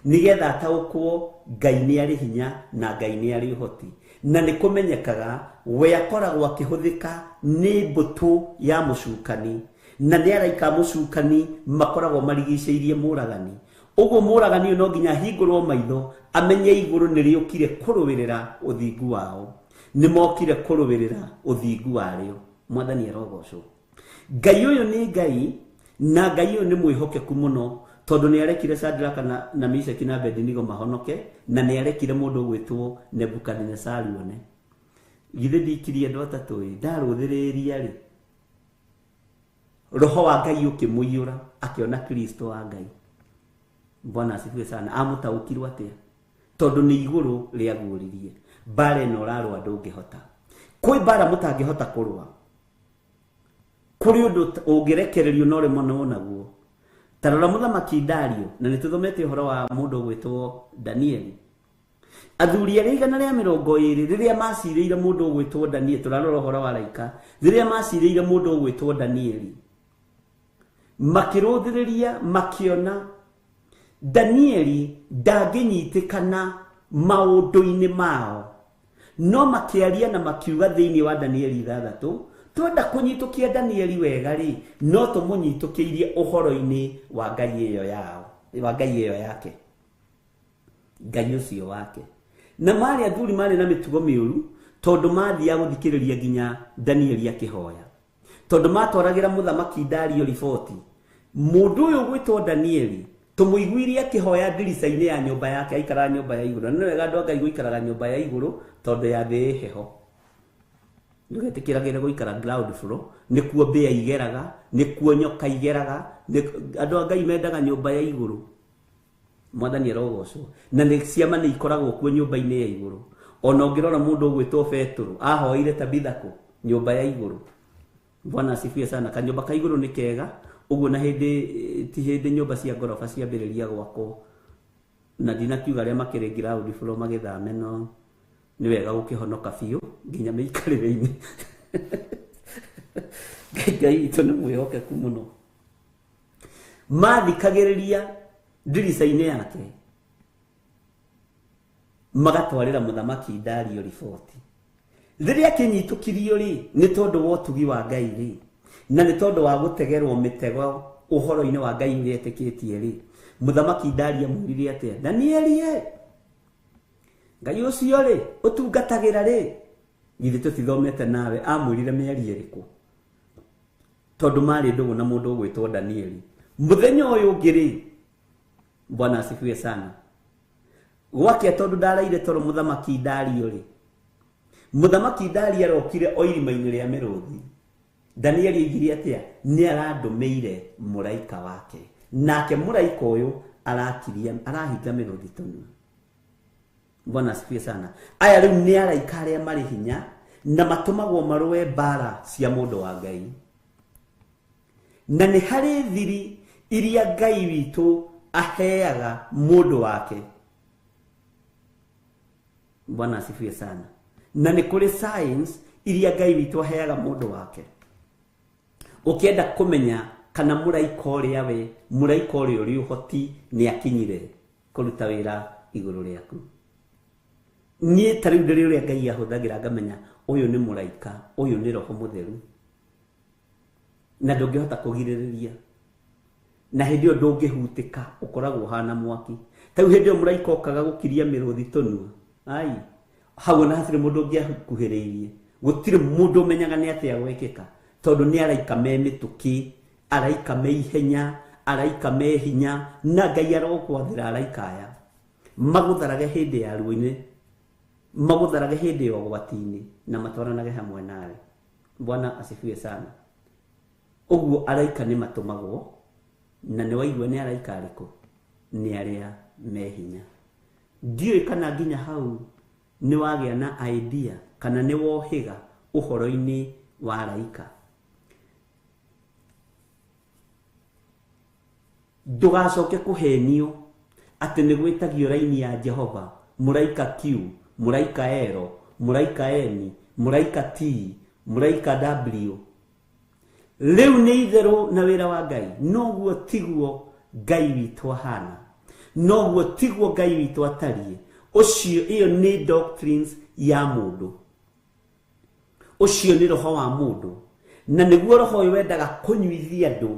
nĩgetha ataũkwo Ngai nĩ arĩ hinya na Ngai nĩ arĩ ũhoti. Na nĩ kũmenyekaga we akoragwo akĩhũthĩka nĩ mbũtũ ya mũcukani, na nĩ araika a mũcukani makoragwo marigicĩirie mũragani. Ũguo mũragani ũyũ no nginya ahingũrwo maitho amenye igũrũ nĩ rĩũkire kũrũĩrĩra ũthingu wao, nĩ mokire kũrũĩrĩra ũthingu warĩo. Mwathani arogocwo. Ngai ũyũ nĩ Ngai, na Ngai ũyũ nĩ mwĩhokeku mũno, tondũ nĩ arekire Shadraka na Meshaki na Abednego mahonoke, na nĩ arekire mũndũ ũgwĩtwo Nebukadinesaru one. Githĩ ndikirie andũ atatũ ĩ, ndarũthĩrĩria rĩ, roho wa Ngai ũkĩmũiyũra, akĩona Kristo wa Ngai. Bwana asifiwe sana. Amũtaũkirwo atĩa? Tondũ nĩ igũrũ rĩaguũririe mbara ĩno ũrarũa ndũngĩhota. Kwĩ mbara mũtangĩhota kũrũa, kũrĩ ũndũ ũngĩrekererio no rĩmwe no naguo. Ta rora mũthamaki Dario, na nĩ tũthomete ũhoro wa mũndũ ũgwĩtwo Danieli. Athuri arĩa 120 rĩrĩa macirĩire mũndũ ũgwĩtwo Danieli, tũrarora ũhoro wa araika, rĩrĩa macirĩire mũndũ ũgwĩtwo Danieli, makĩrũthĩrĩria makĩona Danieli ndangĩnyitĩkana maũndũ-inĩ mao, no makĩaria na makiuga thĩinĩ wa Danieli 6, twenda kũnyitũkia Danieli wega rĩ, no tũmũnyitũkĩirie ũhoro-inĩ wa Ngai ĩyo yao, wa Ngai ĩyo yake, Ngai ũcio wake. Na marĩ athuri marĩ na mĩtugo mĩũru, tondũ mathiaga gũthikĩrĩria nginya Danieli akĩhoya, tondũ matwaragĩra mũthamaki Dario riboti, mũndũ ũyũ ũgwĩtwo Danieli tũmũiguirie akĩhoya ndirica-inĩ ya nyũmba yake, aikaraga nyũmba ya igũrũ. Na nĩ wega andũ a Ngai gũikaraga nyũmba ya igũrũ, tondũ ya thĩ ĩ heho. Ndũgetĩkĩragĩre gũikara ground floor, nĩkuo mbĩa igeraga, nĩkuo nyoka igeraga, andũ a Ngai mendaga nyũmba ya igũrũ. Mwathani arogocwo. Na nĩ ciama nĩ ikoragwo kuo nyũmba-inĩ ya igũrũ. Ona ũngĩrora mũndũ ũgwĩtwo Petero, ahoire Tabitha kũ? Nyũmba ya igũrũ. Bwana asifiwe sana. Kanyũmba ka igũrũ nĩ kega, ũguo na hĩndĩ ti hĩndĩ nyũmba cia ngoroba ciambĩrĩria gwakwo, na ndinakiuga arĩa makĩrĩ ground floor magĩthame, no nĩ wega gũkĩhonoka biũ nginya mĩikarĩre-inĩ. Ngai witũ nĩ mwĩhokeku mũno. Mathikagĩrĩria ndirica-inĩ yake, magatwarĩra mũthamaki Dario riboti. Rĩrĩa akĩnyitũkirio rĩ, nĩ tondũ wa ũtugi wa Ngai rĩ, na nĩ tondũ wa gũtegerwo mĩtego ũhoro-inĩ wa Ngai ũrĩa etĩkĩtie rĩ, mũthamaki Dario amwĩrire atĩa? Danieli ĩ, Ngai ũcio rĩ, ũtungatagĩra rĩ, githĩ tũtithomete nawe? Amwĩrire mĩario ĩrĩkũ? Tondũ marĩ ndũgũ na mũndũ ũgwĩtwo Danieli. Mũthenya ũyũ ũngĩ rĩ, Bwana asifiwe sana, gwakĩa tondũ ndaraire toro mũthamaki Dario rĩ, mũthamaki Dario arokire o irima-inĩ rĩa mĩrũthi. Danieli oigire atĩa? Nĩ arandũmĩire mũraika wake, nake mũraika ũyũ arakiria, arahinga mĩrũthi tũnua. Bwana asifiwe sana. Aya rĩu nĩ araika arĩa marĩ hinya na matũmagwo marũe mbara cia mũndũ wa Ngai. Na nĩ harĩ thiri iria Ngai witũ aheaga mũndũ wake. Bwana asifiwe sana. Na nĩ kũrĩ signs iria Ngai witũ aheaga mũndũ wake. Ũkĩenda kũmenya kana mũraika ũrĩa we, mũraika ũrĩa ũrĩ ũhoti nĩ akinyire kũruta wĩra igũrũ rĩaku. Niĩ ta rĩu ndĩrĩ ũrĩa Ngai ahũthagĩra ngamenya ũyũ nĩ mũraika, ũyũ nĩ roho mũtheru, na ndũngĩhota kũgirĩrĩria. Na hĩndĩ ĩyo ndũngĩhutĩka, ũkoragwo ũhana mwaki. Ta rĩu hĩndĩ ĩyo mũraika okaga gũkiria mĩrũthi tũnua, ai hau ona hatirĩ mũndũ ũngĩakuhĩrĩirie, gũtirĩ mũndũ ũmenyaga nĩ atĩa gwekĩka, tondũ nĩ araika me mĩtũkĩ Araika me ihenya, araika me hinya, na Ngai arokwathĩra araika aya magũtharage hĩndĩ ya ruo-inĩ, magũtharage hĩndĩ ya ũgwati-inĩ, na matwaranage hamwe nawe. Bwana asifiwe sana. Ũguo araika nĩ matũmagwo, na nĩ waigua nĩ araika arĩkũ? Nĩ arĩa me hinya. Ndiũĩ kana nginya hau nĩ wagĩa na idea kana nĩ wohĩga ũhoro-inĩ wa araika. Ndũgacoke kũhenio atĩ nĩ gwĩtagio raini ya Jehova, mũraika Q, mũraika L, mũraika N, mũraika T, mũraika W. Rĩu nĩ itherũ na wĩra wa Ngai. Noguo tiguo Ngai witũ ahana, noguo tiguo Ngai witũ atariĩ. Ũcio ĩyo nĩ doctrines ya mũndũ, ũcio nĩ roho wa mũndũ, na nĩguo roho ũyũ wendaga kũnyuithia andũ,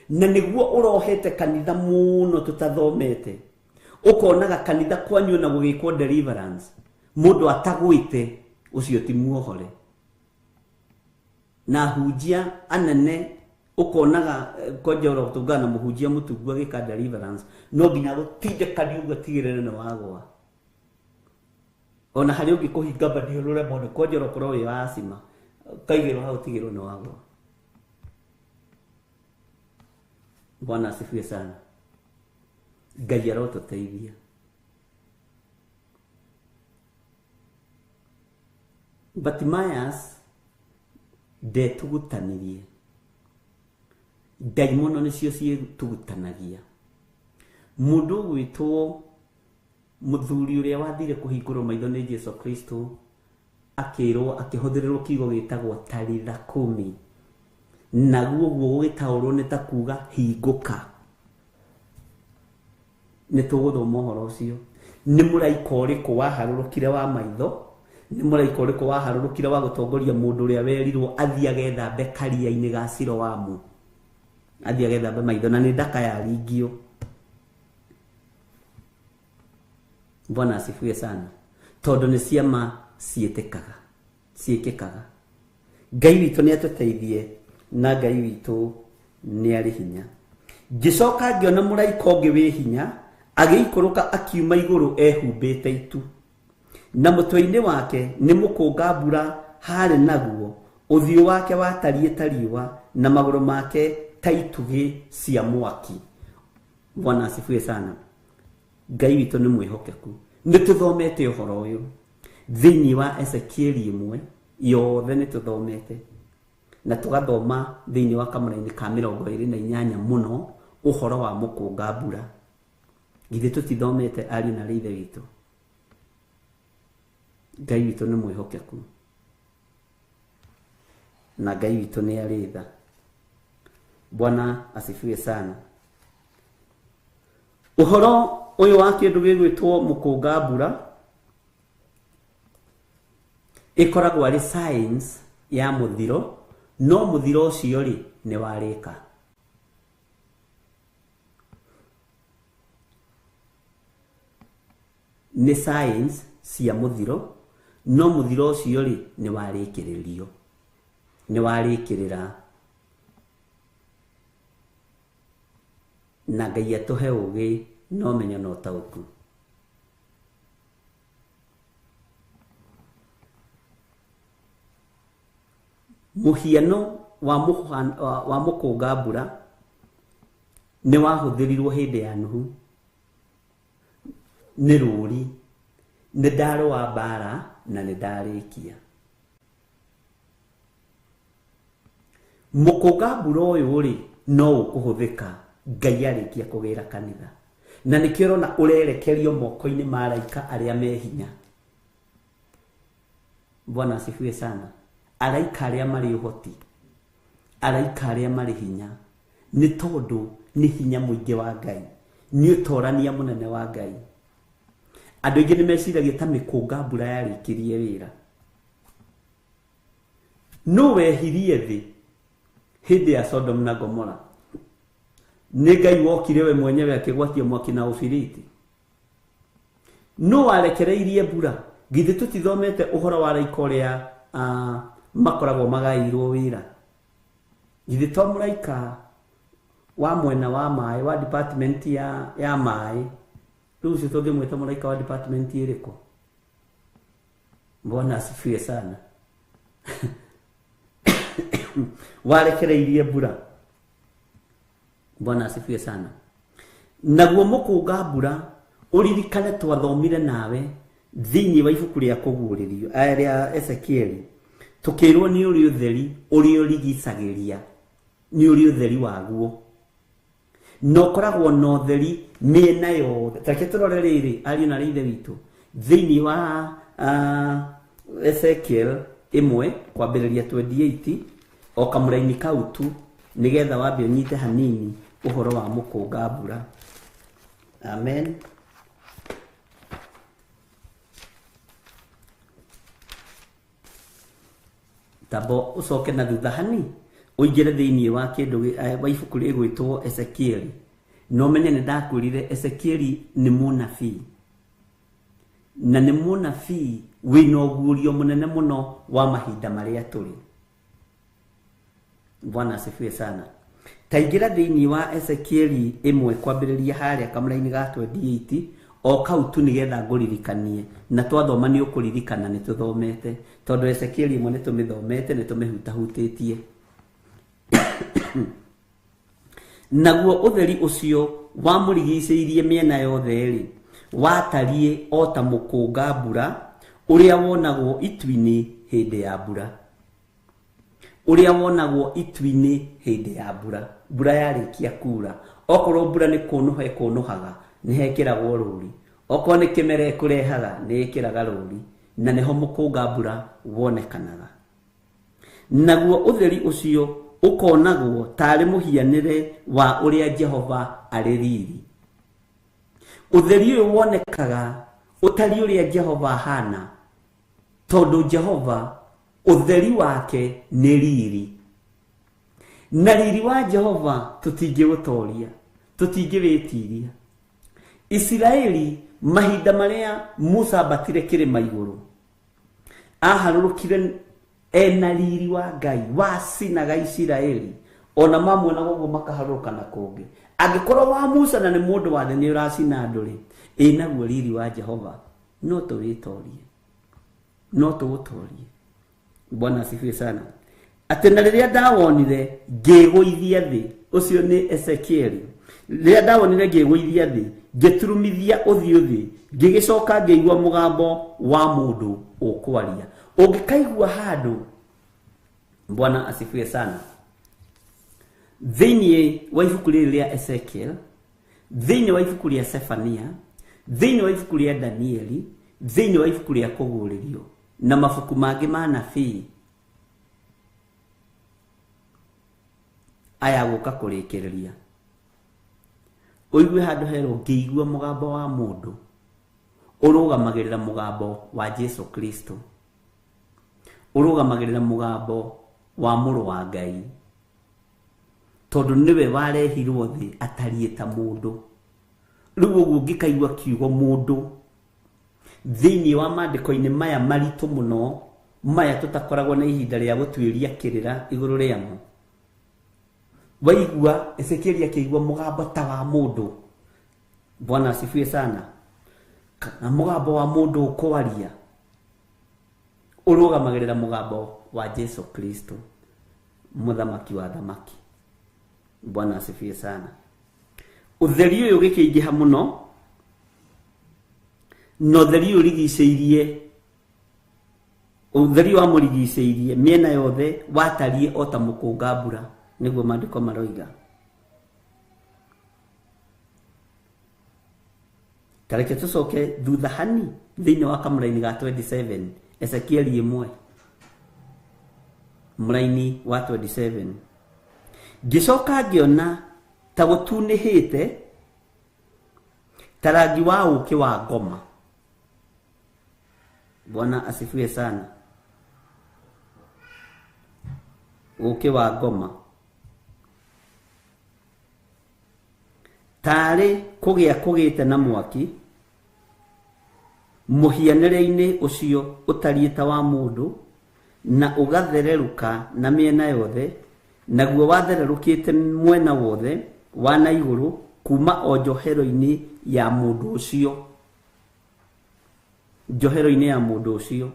na nĩguo ũrohete kanitha mũno tũtathomete. Ũkonaga kanitha kwanyu na gũgĩkwo deliverance, mũndũ atagwĩte, ũcio ti muohore. Na hunjia anene ũkonaga kwanja ũrotũngana na mũhunjia mũtungu agĩka deliverance, no nginya gũtindĩkania ũguo atigĩrĩre nĩ wagwa. Ona harĩa ũngĩkũhinga mbathi ũrũre mũno, kwanja ũrokorwo wĩ wa acima, ũkaigĩrwo hau ũtigĩrwo nĩ wagwa. Bwana asifiwe sana. Ngai arotũteithia. Bartimaeus ndetugutanirie, ndaimono nĩcio ciĩtugutanagia. Mũndũ ũgwĩtwo mũthuri ũrĩa wathire kũhingũrwo maitho nĩ Jesu Kristo akĩrwo, akĩhũthĩrĩrwo kiugo gĩtagwo talitha kumi, naguo ũguo gũgĩtaũrwo nĩ ta kuga hingũka. Nĩ tũgũthoma ũhoro ũcio. Nĩ mũraika ũrĩkũ waharũrũkire wa maitho? Nĩ mũraika ũrĩkũ waharũrũkire wa gũtongoria mũndũ ũrĩa werirwo athiĩ agethambe karia-inĩ ga Siloamu, athiĩ agethambe maitho, na nĩ ndaka yaringio. Bwana asifiwe sana. Tondũ nĩ ciama ciĩtĩkaga, ciĩkĩkaga. Ngai witũ nĩ atũteithie, na Ngai witũ nĩ arĩ hinya. Ngĩcoka ngĩona mũraika ũngĩ wĩ hinya agĩikũrũka akiuma igũrũ ehumbĩte itu, na mũtwe-inĩ wake nĩ mũkũnga mbura harĩ naguo, ũthiũ wake watariĩ ta riũa, na magũrũ make ta itugĩ cia mwaki. Bwana asifiwe sana. Ngai witũ nĩ mwĩhokeku. Nĩ tũthomete ũhoro ũyũ thĩinĩ wa Ezekieli ĩmwe yothe, nĩ tũthomete na tũgathoma thĩinĩ wa kamũra-inĩ ka 28 mũno ũhoro wa mũkũnga mbura. Githĩ tũtithomete ariũ na ithe witũ? Ngai witũ nĩ mwĩhokeku, na Ngai witũ nĩ arĩ tha. Bwana asifiwe sana. Ũhoro ũyũ wa kĩndũ gĩgwĩtwo mũkũnga mbura ĩkoragwo arĩ science ya mũthiro, no mũthiro ũcio rĩ nĩ warĩka. Nĩ science cia mũthiro, no mũthiro ũcio rĩ nĩ warĩkĩrĩrio, nĩ warĩkĩrĩra. Na Ngai atũhe ũgĩ na ũmenyo na ũtaũku. Mũhiano wa mũkũnga mbura nĩ wahũthĩrirwo hĩndĩ ya Nuhu. Nĩ rũri, nĩ ndarũa mbara na nĩ ndarĩkia. Mũkũnga mbura ũyũ rĩ no ũkũhũthĩka Ngai arĩkia kũgĩra kanitha, na nĩkĩo ũrona ũrerekerio moko-inĩ ma araika arĩa me hinya. Bwana asifiwe sana. Araika arĩa marĩ ũhoti, araika arĩa marĩ hinya, nĩ tondũ nĩ hinya mũingĩ wa Ngai, nĩ ũtorania mũnene wa Ngai. Andũ aingĩ nĩ meciragia ta mĩkũnga mbura yarĩkirie wĩra. No wehirie thĩ hĩndĩ ya Sodom na Gomora. Nĩ Ngai wokire we mwenyewe akĩgwatia mwaki na ũbiriti. No warekereirie mbura. Githĩ tũtithomete ũhoro wa araika ũrĩa makoragwo magaĩirwo wĩra? Githĩ to mũraika wa mwena wa maĩ wa department ya maĩ, rĩu ũcio tũngĩmwĩta mũraika wa department ĩrĩkũ? Bwana asifiwe sana. Warekereirie mbura. Bwana asifiwe sana. Naguo mũkũnga mbura ũririkane twathomire nawe thĩinĩ wa ibuku rĩa kũguũrĩrio rĩa Ezekieli, tũkĩrwo nĩ ũrĩ ũtheri ũrĩa ũrigicagĩria, nĩ ũrĩ ũtheri waguo, na ũkoragwo na ũtheri mĩena yothe. Tareke tũrore rĩrĩ, ariũ na ithe witũ, thĩinĩ wa Ezekiel 1 kwambĩrĩria 28 o kamũraini kau tu, nĩgetha wambe ũnyite hanini ũhoro wa mũkũnga mbura. Amen. Tabo ucoke na thutha hani ũingĩre thĩinĩ wa kĩndũ wa ibuku rĩgwĩtwo Ezekieli. No menye nĩ ndakwĩrire Ezekieli nĩ mũnabii, na nĩ mũnabii wĩna ũguũrio mũnene mũno wa mahinda marĩa tũrĩ. Bwana asifiwe sana. Taingĩra thĩinĩ wa Ezekieli 1 kwambĩrĩria harĩa kamũraini ga 28 o kau tu nĩgetha ngũririkanie, na twathoma nĩ ũkũririkana nĩ tũthomete, tondũ Ezekieli 1 nĩ tũmĩthomete, nĩ tũmĩhutahutĩtie. Naguo ũtheri ũcio wamũrigicĩirie mĩena yothe-rĩ, watariĩ o ta mũkũnga mbura ũrĩa wonagwo itu-inĩ hĩndĩ ya mbura, ũrĩa wonagwo itu-inĩ hĩndĩ ya mbura. Mbura yarĩkia kura, okorwo mbura nĩ kũnũha ĩkũnũhaga, nĩ hekĩragwo rũri, okorwo nĩ kĩmera ĩkũrehaga, nĩ ĩkĩraga rũri, na nĩho mũkũnga mbura wonekanaga. Naguo ũtheri ũcio ũkonagwo tarĩ mũhianĩre wa ũrĩa Jehova arĩ riri. Ũtheri ũyũ wonekaga ũtariĩ ũrĩa Jehova ahana, tondũ Jehova ũtheri wake nĩ riri, na riri wa Jehova tũtingĩũtoria, tũtingĩwĩtiria. Isiraeli mahinda marĩa Musa ambatire kĩrĩma igũrũ, aharũrũkire ena riri wa Ngai wacinaga Isiraeli, ona mamuonaga ũguo makaharũrũka na kũngĩ. Angĩkorwo wa Musa na nĩ mũndũ wa thĩ nĩ ũracina andũ rĩ, ĩ naguo riri wa Jehova no tũwĩtorie, no tũũtorie. Bwana asifiwe sana. Atĩ na rĩrĩa ndawonire ngĩgũithia thĩ, ũcio nĩ Ezekieli, rĩrĩa ndawonire ngĩgũithia thĩ, ngĩturumithia ũthiũ thĩ, ngĩgĩcoka ngĩigua mũgambo wa mũndũ ũkwaria. Ũngĩkaigua handũ, Bwana asifiwe sana, thĩinĩ wa ibuku rĩrĩ rĩa Ezekiel, thĩinĩ wa ibuku rĩa Sefania, thĩinĩ wa ibuku rĩa Danieli, thĩinĩ wa ibuku rĩa Kũguũrĩrio na mabuku mangĩ ma nabii aya gũka kũrĩkĩrĩria, ũigue handũ herwo ngĩigua mũgambo wa mũndũ ũrũgamagĩrĩra mũgambo wa Jesu Kristo, ũrũgamagĩrĩra mũgambo wa mũrũ wa Ngai, tondũ nĩwe warehirwo thĩ atariĩ ta mũndũ. Rĩu ũguo ũngĩkaigua kiugo mũndũ thĩinĩ wa maandĩko-inĩ maya maritũ mũno, maya tũtakoragwo na ihinda rĩa gũtuĩria kĩrĩra igũrũ rĩamo, waigua Ezekieli akĩigua mũgambo ta wa mũndũ, Bwana asifiwe sana, kana mũgambo wa mũndũ ũkwaria, ũrũgamagĩrĩra mũgambo wa Jesu Kristo, mũthamaki wa thamaki. Bwana asifiwe sana. Ũtheri ũyũ ũgĩkĩingĩha mũno, na ũtheri ũyũ ũrigicĩirie, ũtheri wamũrigicĩirie mĩena yothe watariĩ o ta mũkũnga mbura, nĩguo maandĩko maroiga. Tareke tũcoke thutha hani thĩinĩ wa kamũraini ga 27, Ezekieli 1 mũraini wa 27. Ngĩcoka ngĩona ta gũtunĩhĩte ta rangi wa ũũkĩ wa ngoma. Bwana asifiwe sana. Ũũkĩ wa ngoma tarĩ kũgĩa kũgĩte na mwaki, mũhianĩre-inĩ ũcio ũtariĩ ta wa mũndũ, na ũgathererũka na mĩena yothe, naguo wathererũkĩte mwena wothe wa na igũrũ kuma o njohero-inĩ ya mũndũ ũcio, njohero-inĩ ya mũndũ ũcio.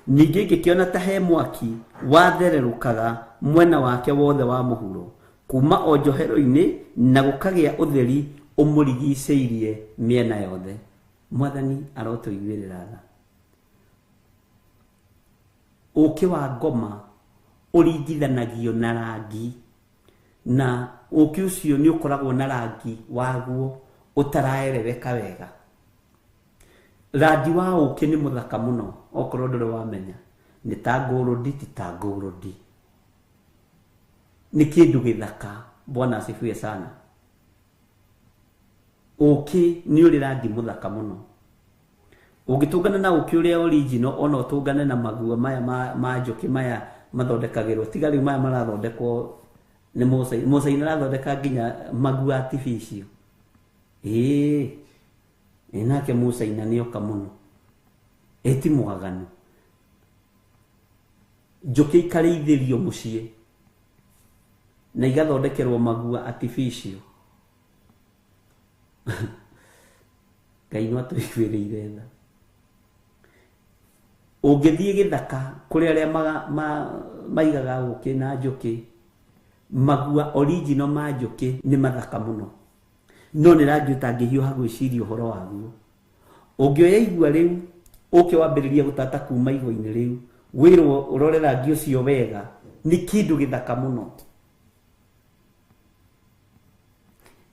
Ningĩ ngĩkĩona ta he mwaki wathererũkaga mwena wake wothe wa mũhuro kuma o njohero-inĩ, na gũkagĩa ũtheri ũmũrigicĩirie mĩena yothe. Mwathani arotũiguĩrĩra tha. Ũkĩ wa ngoma ũringithanagio na rangi, na ũkĩ ũcio nĩ ũkoragwo na rangi waguo ũtaraerereka wega. Rangi wa ũkĩ nĩ mũthaka mũno, okorwo ndũrĩ wamenya nĩ ta ngũrũndi, ti ta ngũrũndi, nĩ kĩndũ gĩthaka. Bwana asifiwe sana. Ũkĩ nĩ ũrĩ rangi mũthaka mũno. Ũngĩtũngana na ũkĩ ũrĩa original, ona ũtũngane na magua maya ma njũkĩ maya mathondekagĩrwo, tiga rĩu maya marathondekwo nĩ Mũcaina. Mũcaina arathondeka nginya magua artificial. Ĩĩ, nake Mũcaina nĩoka mũno, ĩ ti mwaganu. Njũkĩ ikarĩithĩrio mũciĩ na igathondekerwo magua artificial. Ngai no atũiguĩrĩire tha. Ũngĩthiĩ gĩthaka kũrĩ arĩa maigaga ũkĩ na njũkĩ, magua original ma njũkĩ nĩ mathaka mũno, no nĩ rangi ũtangĩhiũha gwĩciria ũhoro waguo. Ũngĩoya igua rĩu ũke wambĩrĩrie gũtata kuma igua-inĩ rĩu, wĩrwo ũrore rangi ũcio wega, nĩ kĩndũ gĩthaka mũno.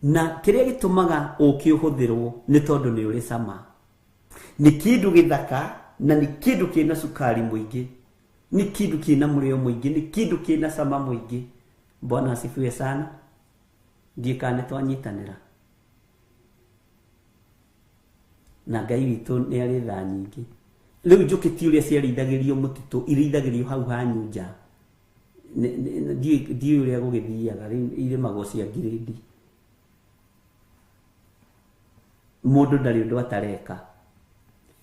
Na kĩrĩa gĩtũmaga ũkĩ ũhũthĩrwo nĩ tondũ nĩ ũrĩ cama, nĩ kĩndũ gĩthaka, na nĩ kĩndũ kĩna cukari mũingĩ, nĩ kĩndũ kĩna mũrĩo mũingĩ, nĩ kĩndũ kĩna cama mũingĩ. Bwana asifiwe sana. Ndiĩ kana nĩ twanyitanĩra na Ngai witũ nĩ arĩ tha nyingĩ. Rĩu njũkĩ ti ũrĩa ciarĩithagĩrio mũtitũ, irĩithagĩrio hau hanyu nja. Ndiũĩ ũrĩa gũgĩthiaga, rĩu irĩmagwo cia ngirĩndi. Mũndũ ndarĩ ũndũ atareka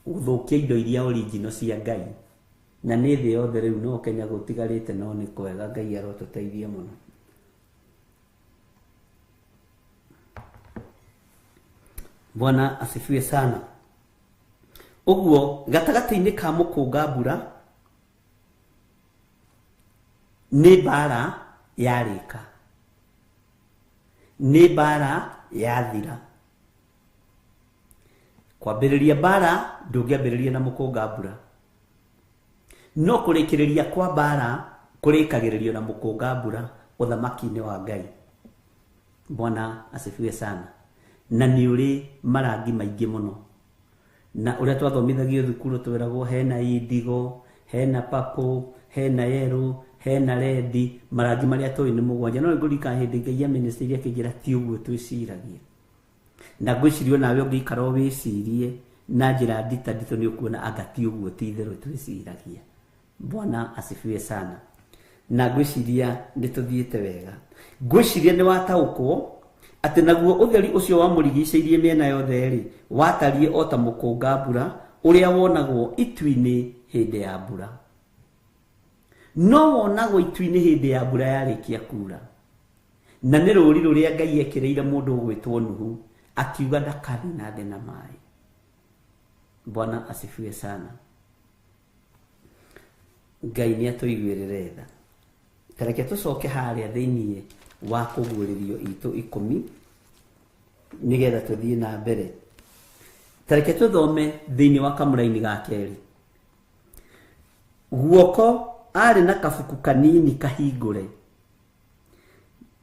gũthũkia indo iria original cia Ngai, na nĩ thĩ yothe rĩu no Kenya gũtigarĩte, no nĩ kwega. Ngai arotũteithia mũno. Bwana asifiwe sana. Ũguo gatagatĩ-inĩ ka mũkũnga mbura nĩ mbara yarĩka, nĩ mbara yathira. Kwambĩrĩria mbara ndũngĩambĩrĩria na mũkũnga mbura, no kũrĩkĩrĩria kwa mbara kũrĩkagĩrĩrio na mũkũnga mbura ũthamaki-inĩ wa Ngai. Bwana asifiwe sana. Na nĩ ũrĩ marangi maingĩ mũno, na ũrĩa twathomithagio thukuru twĩragwo hena indigo, hena purple, hena yellow, hena red, marangi marĩa tũĩ nĩ mũgwanja. No nĩngũririkana hĩndĩ Ngai amĩnĩstĩirie akĩnjĩra ti ũguo twĩciragia, na ngwĩciria onawe ũngĩikara wĩcirie na njĩra ndita nditũ nĩ ũkuona anga ti ũguo ti itherũ twĩciragia. Bwana asifiwe sana. Na ngwĩciria nĩ tũthiĩte wega. Ngwĩciria nĩ wataũkwo atĩ naguo ũtheri ũcio wamũrigicĩirie mĩena yothe rĩ, watariĩ o ta mũkũnga mbura ũrĩa wonagwo itu-inĩ hĩndĩ ya mbura. No wonagwo itu-inĩ hĩndĩ ya mbura yarĩkia kuura, na nĩ rũri rũrĩa Ngai ekĩrĩire mũndũ ũgwĩtwo Nuhu, akiuga ndakanina thĩ na maĩ. Bwana asifiwe sana. Ngai nĩ atũiguĩrĩre tha. Ta reke tũcoke harĩa thĩiniĩ wa kũguũrĩrio itũ 10 nĩgetha tũthiĩ na mbere. Ta reke tũthome thĩiniĩ wa kamũraini ga kerĩ. Guoko arĩ na kabuku kanini kahingũre,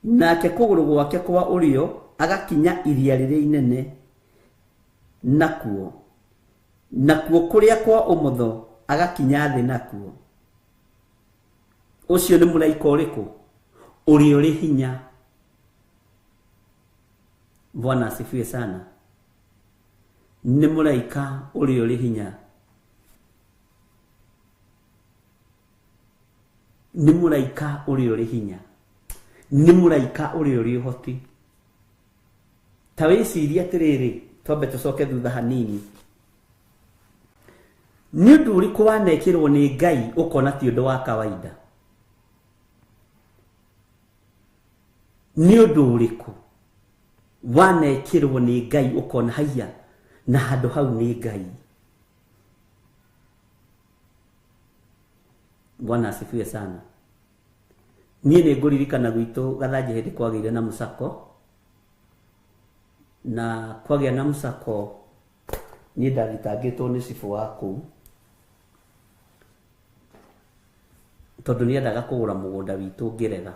nake kũgũrũ gwake kwa ũrĩo agakinya iria rĩrĩa inene nakuo, nakuo kũrĩa kwa ũmotho agakinya thĩ nakuo. Ũcio nĩ mũraika ũrĩkũ? Ũrĩa ũrĩ hinya. Bwana asifiwe sana. Nĩ mũraika ũrĩa ũrĩ hinya. Nĩ mũraika ũrĩa ũrĩ hinya. Nĩ mũraika ũrĩa ũrĩ ũhoti. Ta wĩcirie atĩrĩrĩ, twambe tũcoke thutha hanini. Nĩ ũndũ ũrĩkũ wanekĩrwo nĩ Ngai ũkona ti ũndũ wa kawaida? Nĩ ũndũ ũrĩkũ? Wanekĩrwo nĩ Ngai ũkona haiya na handũ hau nĩ Ngai. Bwana asifiwe sana. Niĩ nĩ ngũririkana gwitũ Gathanjĩ hĩndĩ kwagĩire na mũcako, na kwagĩa na mũcako niĩ ndathitangĩtwo nĩ cibũ wa kũu tondũ nĩendaga kũgũra mũgũnda witũ ngĩrega,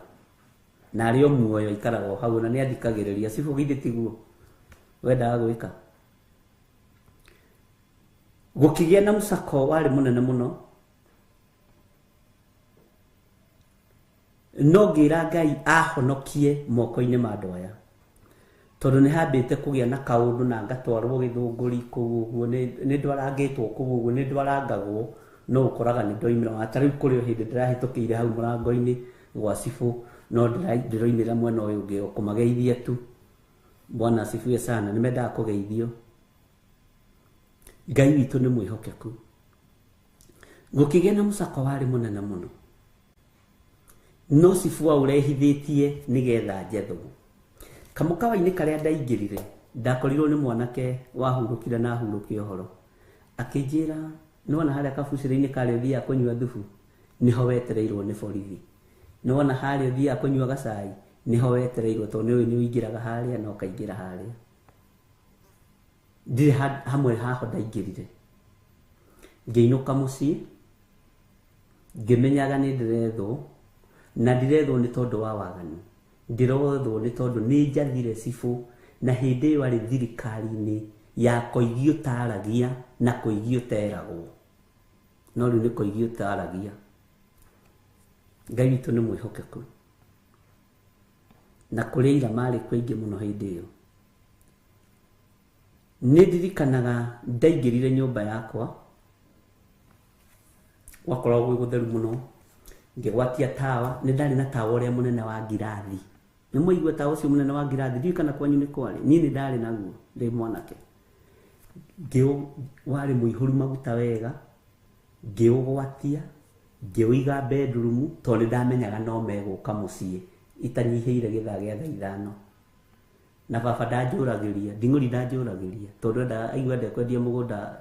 na arĩ o muoyo aikaraga o hau na nĩathikagĩrĩria. Cibũ githĩ tiguo wendaga gwĩka? Gũkĩgĩa na mũcako warĩ mũnene mũno, no ngĩra Ngai ahonokie moko-inĩ ma andũ aya, tondũ nĩ hambĩte kũgĩa na kaũndũ na ngatwarwo Gĩthũngũri kũu ũguo, nĩ ndwarangĩtwo kũu ũguo, nĩ ndwarangagwo, no ũkoraga nĩ ndoimĩra. Ta rĩu kũrĩ o hĩndĩ ndĩrahĩtũkĩire hau mũrango-inĩ gwa cibũ, no ndĩroimĩra mwena ũyũ ũngĩ o kũmageithia tu. Bwana asifiwe sana. Nĩ mendaga kũgeithio. Ngai witũ nĩ mwĩhokeku. Gũkĩgĩa na mũcako warĩ mũnene mũno, no cibũ aũrehithĩtie nĩgetha njethwo. Kamũkawa-inĩ karĩa ndaingĩrire, ndakorirwo nĩ mwanake wahurũkire na ahurũke ũhoro. Akĩnjĩra, nĩwona harĩa kabucĩrĩ-inĩ karĩa ũthiaga kũnyua thubu, nĩho wetereirwo nĩ borithi. Nĩwona harĩa ũthiaga kũnyua gacai, nĩho wetereirwo, tondũ nĩũĩ nĩũingĩraga harĩa na ũkaingĩra harĩa. Ndirĩ hamwe haho ndaingĩrire. Ngĩinũka mũciĩ, ngĩmenyaga nĩ ndĩrethwo, na ndirethwo nĩ tondũ wa waganu. Ndĩrothwo nĩ tondũ nĩ njathire cibũ, na hĩndĩ ĩyo arĩ thirikari-inĩ ya koigi ũtaragia na koigi ũteragwo. No rĩu nĩ koigi ũtaragia. Ngai witũ nĩ mwĩhokeku. Na kũrĩ aira marĩ kuo aingĩ mũno hĩndĩ ĩyo. Nĩ ndirikanaga ndaingĩrire nyũmba yakwa, gwakoragwo gwĩ gũtheru mũno, ngĩgwatia tawa, nĩ ndarĩ na tawa ũrĩa mũnene wa ngirathi. Nĩ mwaigua tawa ũcio mũnene wa ngirathi, ndiũĩ kana kwanyu nĩ kwarĩ. Niĩ nĩ ndarĩ naguo ndĩ mwanake. Warĩ mũihũru maguta wega, ngĩũgwatia, ngĩũiga bedroom, tondũ nĩ ndamenyaga no megũka mũciĩ itanyihĩire gĩthaa gĩa thaa ithano. Na baba ndanjũragĩria, nding'ũri ndanjũragĩria, tondũ endaga aigua ndekwendia mũgũnda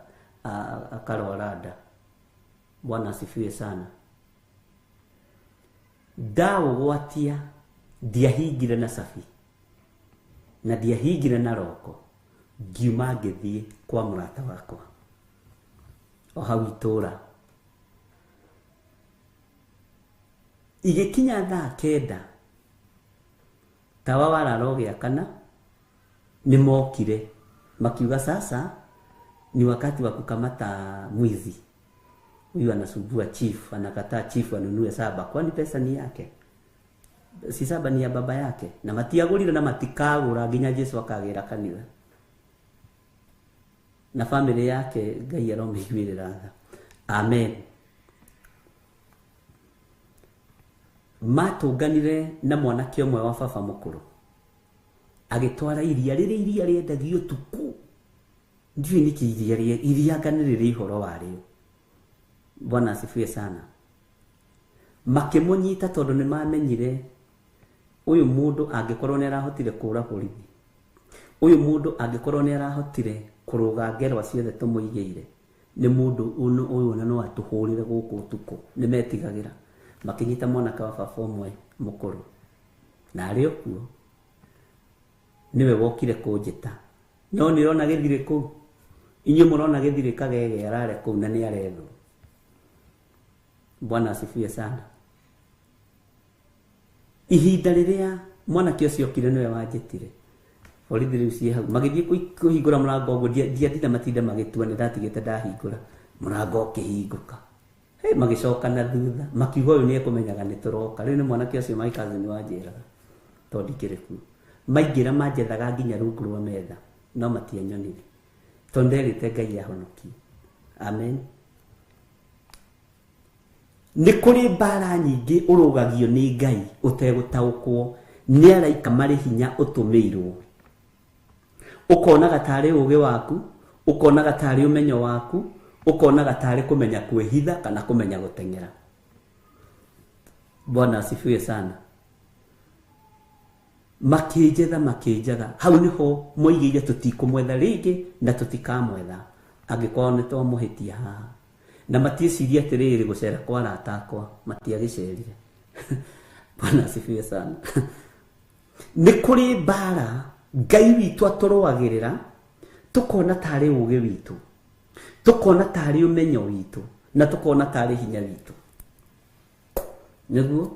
akarwara nda. Bwana asifiwe sana. Ndaũgwatia, ndiahingire na cabi, na ndiahingire na roko, ngiuma ngĩthiĩ kwa mũrata wakwa o hau itũra. Igĩkinya thaa 9, tawa warara ũgĩakana, nĩ mokire makiuga sasa ni wakati wa kukamata mwizi. Huyu anasumbua chief, anakataa chief anunue saba, kwani pesa ni yake? Si saba ni ya baba yake. Na matiagũrire na matikagũra nginya Jesu akagĩra kanitha. Na family yake Ngai aromĩiguĩrĩra tha. Amen. Matũnganire na mwanake ũmwe wa baba mũkũrũ, agĩtwara iria rĩrĩ, iria rĩendagio ũtukũ. Ndiũĩ nĩkĩ iria rĩa, iria anga nĩ rĩrĩ ũhoro warĩo. Bwana asifiwe sana. Makĩmũnyita tondũ nĩ mamenyire ũyũ mũndũ angĩkorwo nĩ arahotire kũũra borithi, ũyũ mũndũ angĩkorwo nĩ arahotire kũrũga ngerwa ciothe tũmũigĩire, nĩ mũndũ ũyũ ona no atũhũrĩre gũkũ ũtukũ. Nĩ metigagĩra. Makĩnyita mwanake wa baba ũmwe mũkũrũ, na arĩ o kuo nĩwe wokire kũnjĩta. No nĩ ũrona gĩthirĩ kũu, inyuĩ mũrona gĩthirĩ kagege arare kũu na nĩ arethwo. Bwana asifiwe sana. Ihinda rĩrĩa mwanake ũcio okire nĩwe wanjĩtire, borithi rĩu ciĩ hau, magĩthiĩ kũhingũra mũrango ũguo, ndiatinda matinda magĩtua, nĩ ndatigĩte ndahingũra mũrango ũkĩhingũka. Hey, magĩcoka na thutha, makiuga ũyũ nĩ ekũmenyaga nĩ tũroka. Rĩu nĩ mwanake ũcio my cousin wanjĩraga, tondũ ndikĩrĩ kuo. Maingĩra manjethaga nginya rungu rwa metha, no matianyonire, tondũ nderĩte Ngai ahonokie. Amen. Nĩ kũrĩ mbara nyingĩ ũrũgagio nĩ Ngai ũtegũtaũkwo, nĩ araika marĩ hinya ũtũmĩirwo. Ũkonaga tarĩ ũũgĩ waku, ũkonaga tarĩ ũmenyo waku, ũkonaga tarĩ kũmenya kwĩhitha kana kũmenya gũteng'era. Bwana asifiwe sana. Makĩnjetha makĩnjaga hau nĩho moigĩire tũtikũmwetha rĩngĩ na tũtikamwetha angĩkorwo nĩ twamũhĩtia haha. Na matiĩcirie atĩrĩrĩ gũcera kwa arata akwa matiagĩcerire. Bwana asifiwe sana. Nĩ kũrĩ mbara Ngai witũ atũrũagĩrĩra tũkona tarĩ ũũgĩ witũ, tũkona tarĩ ũmenyo witũ, na tũkona tarĩ hinya witũ. Nĩguo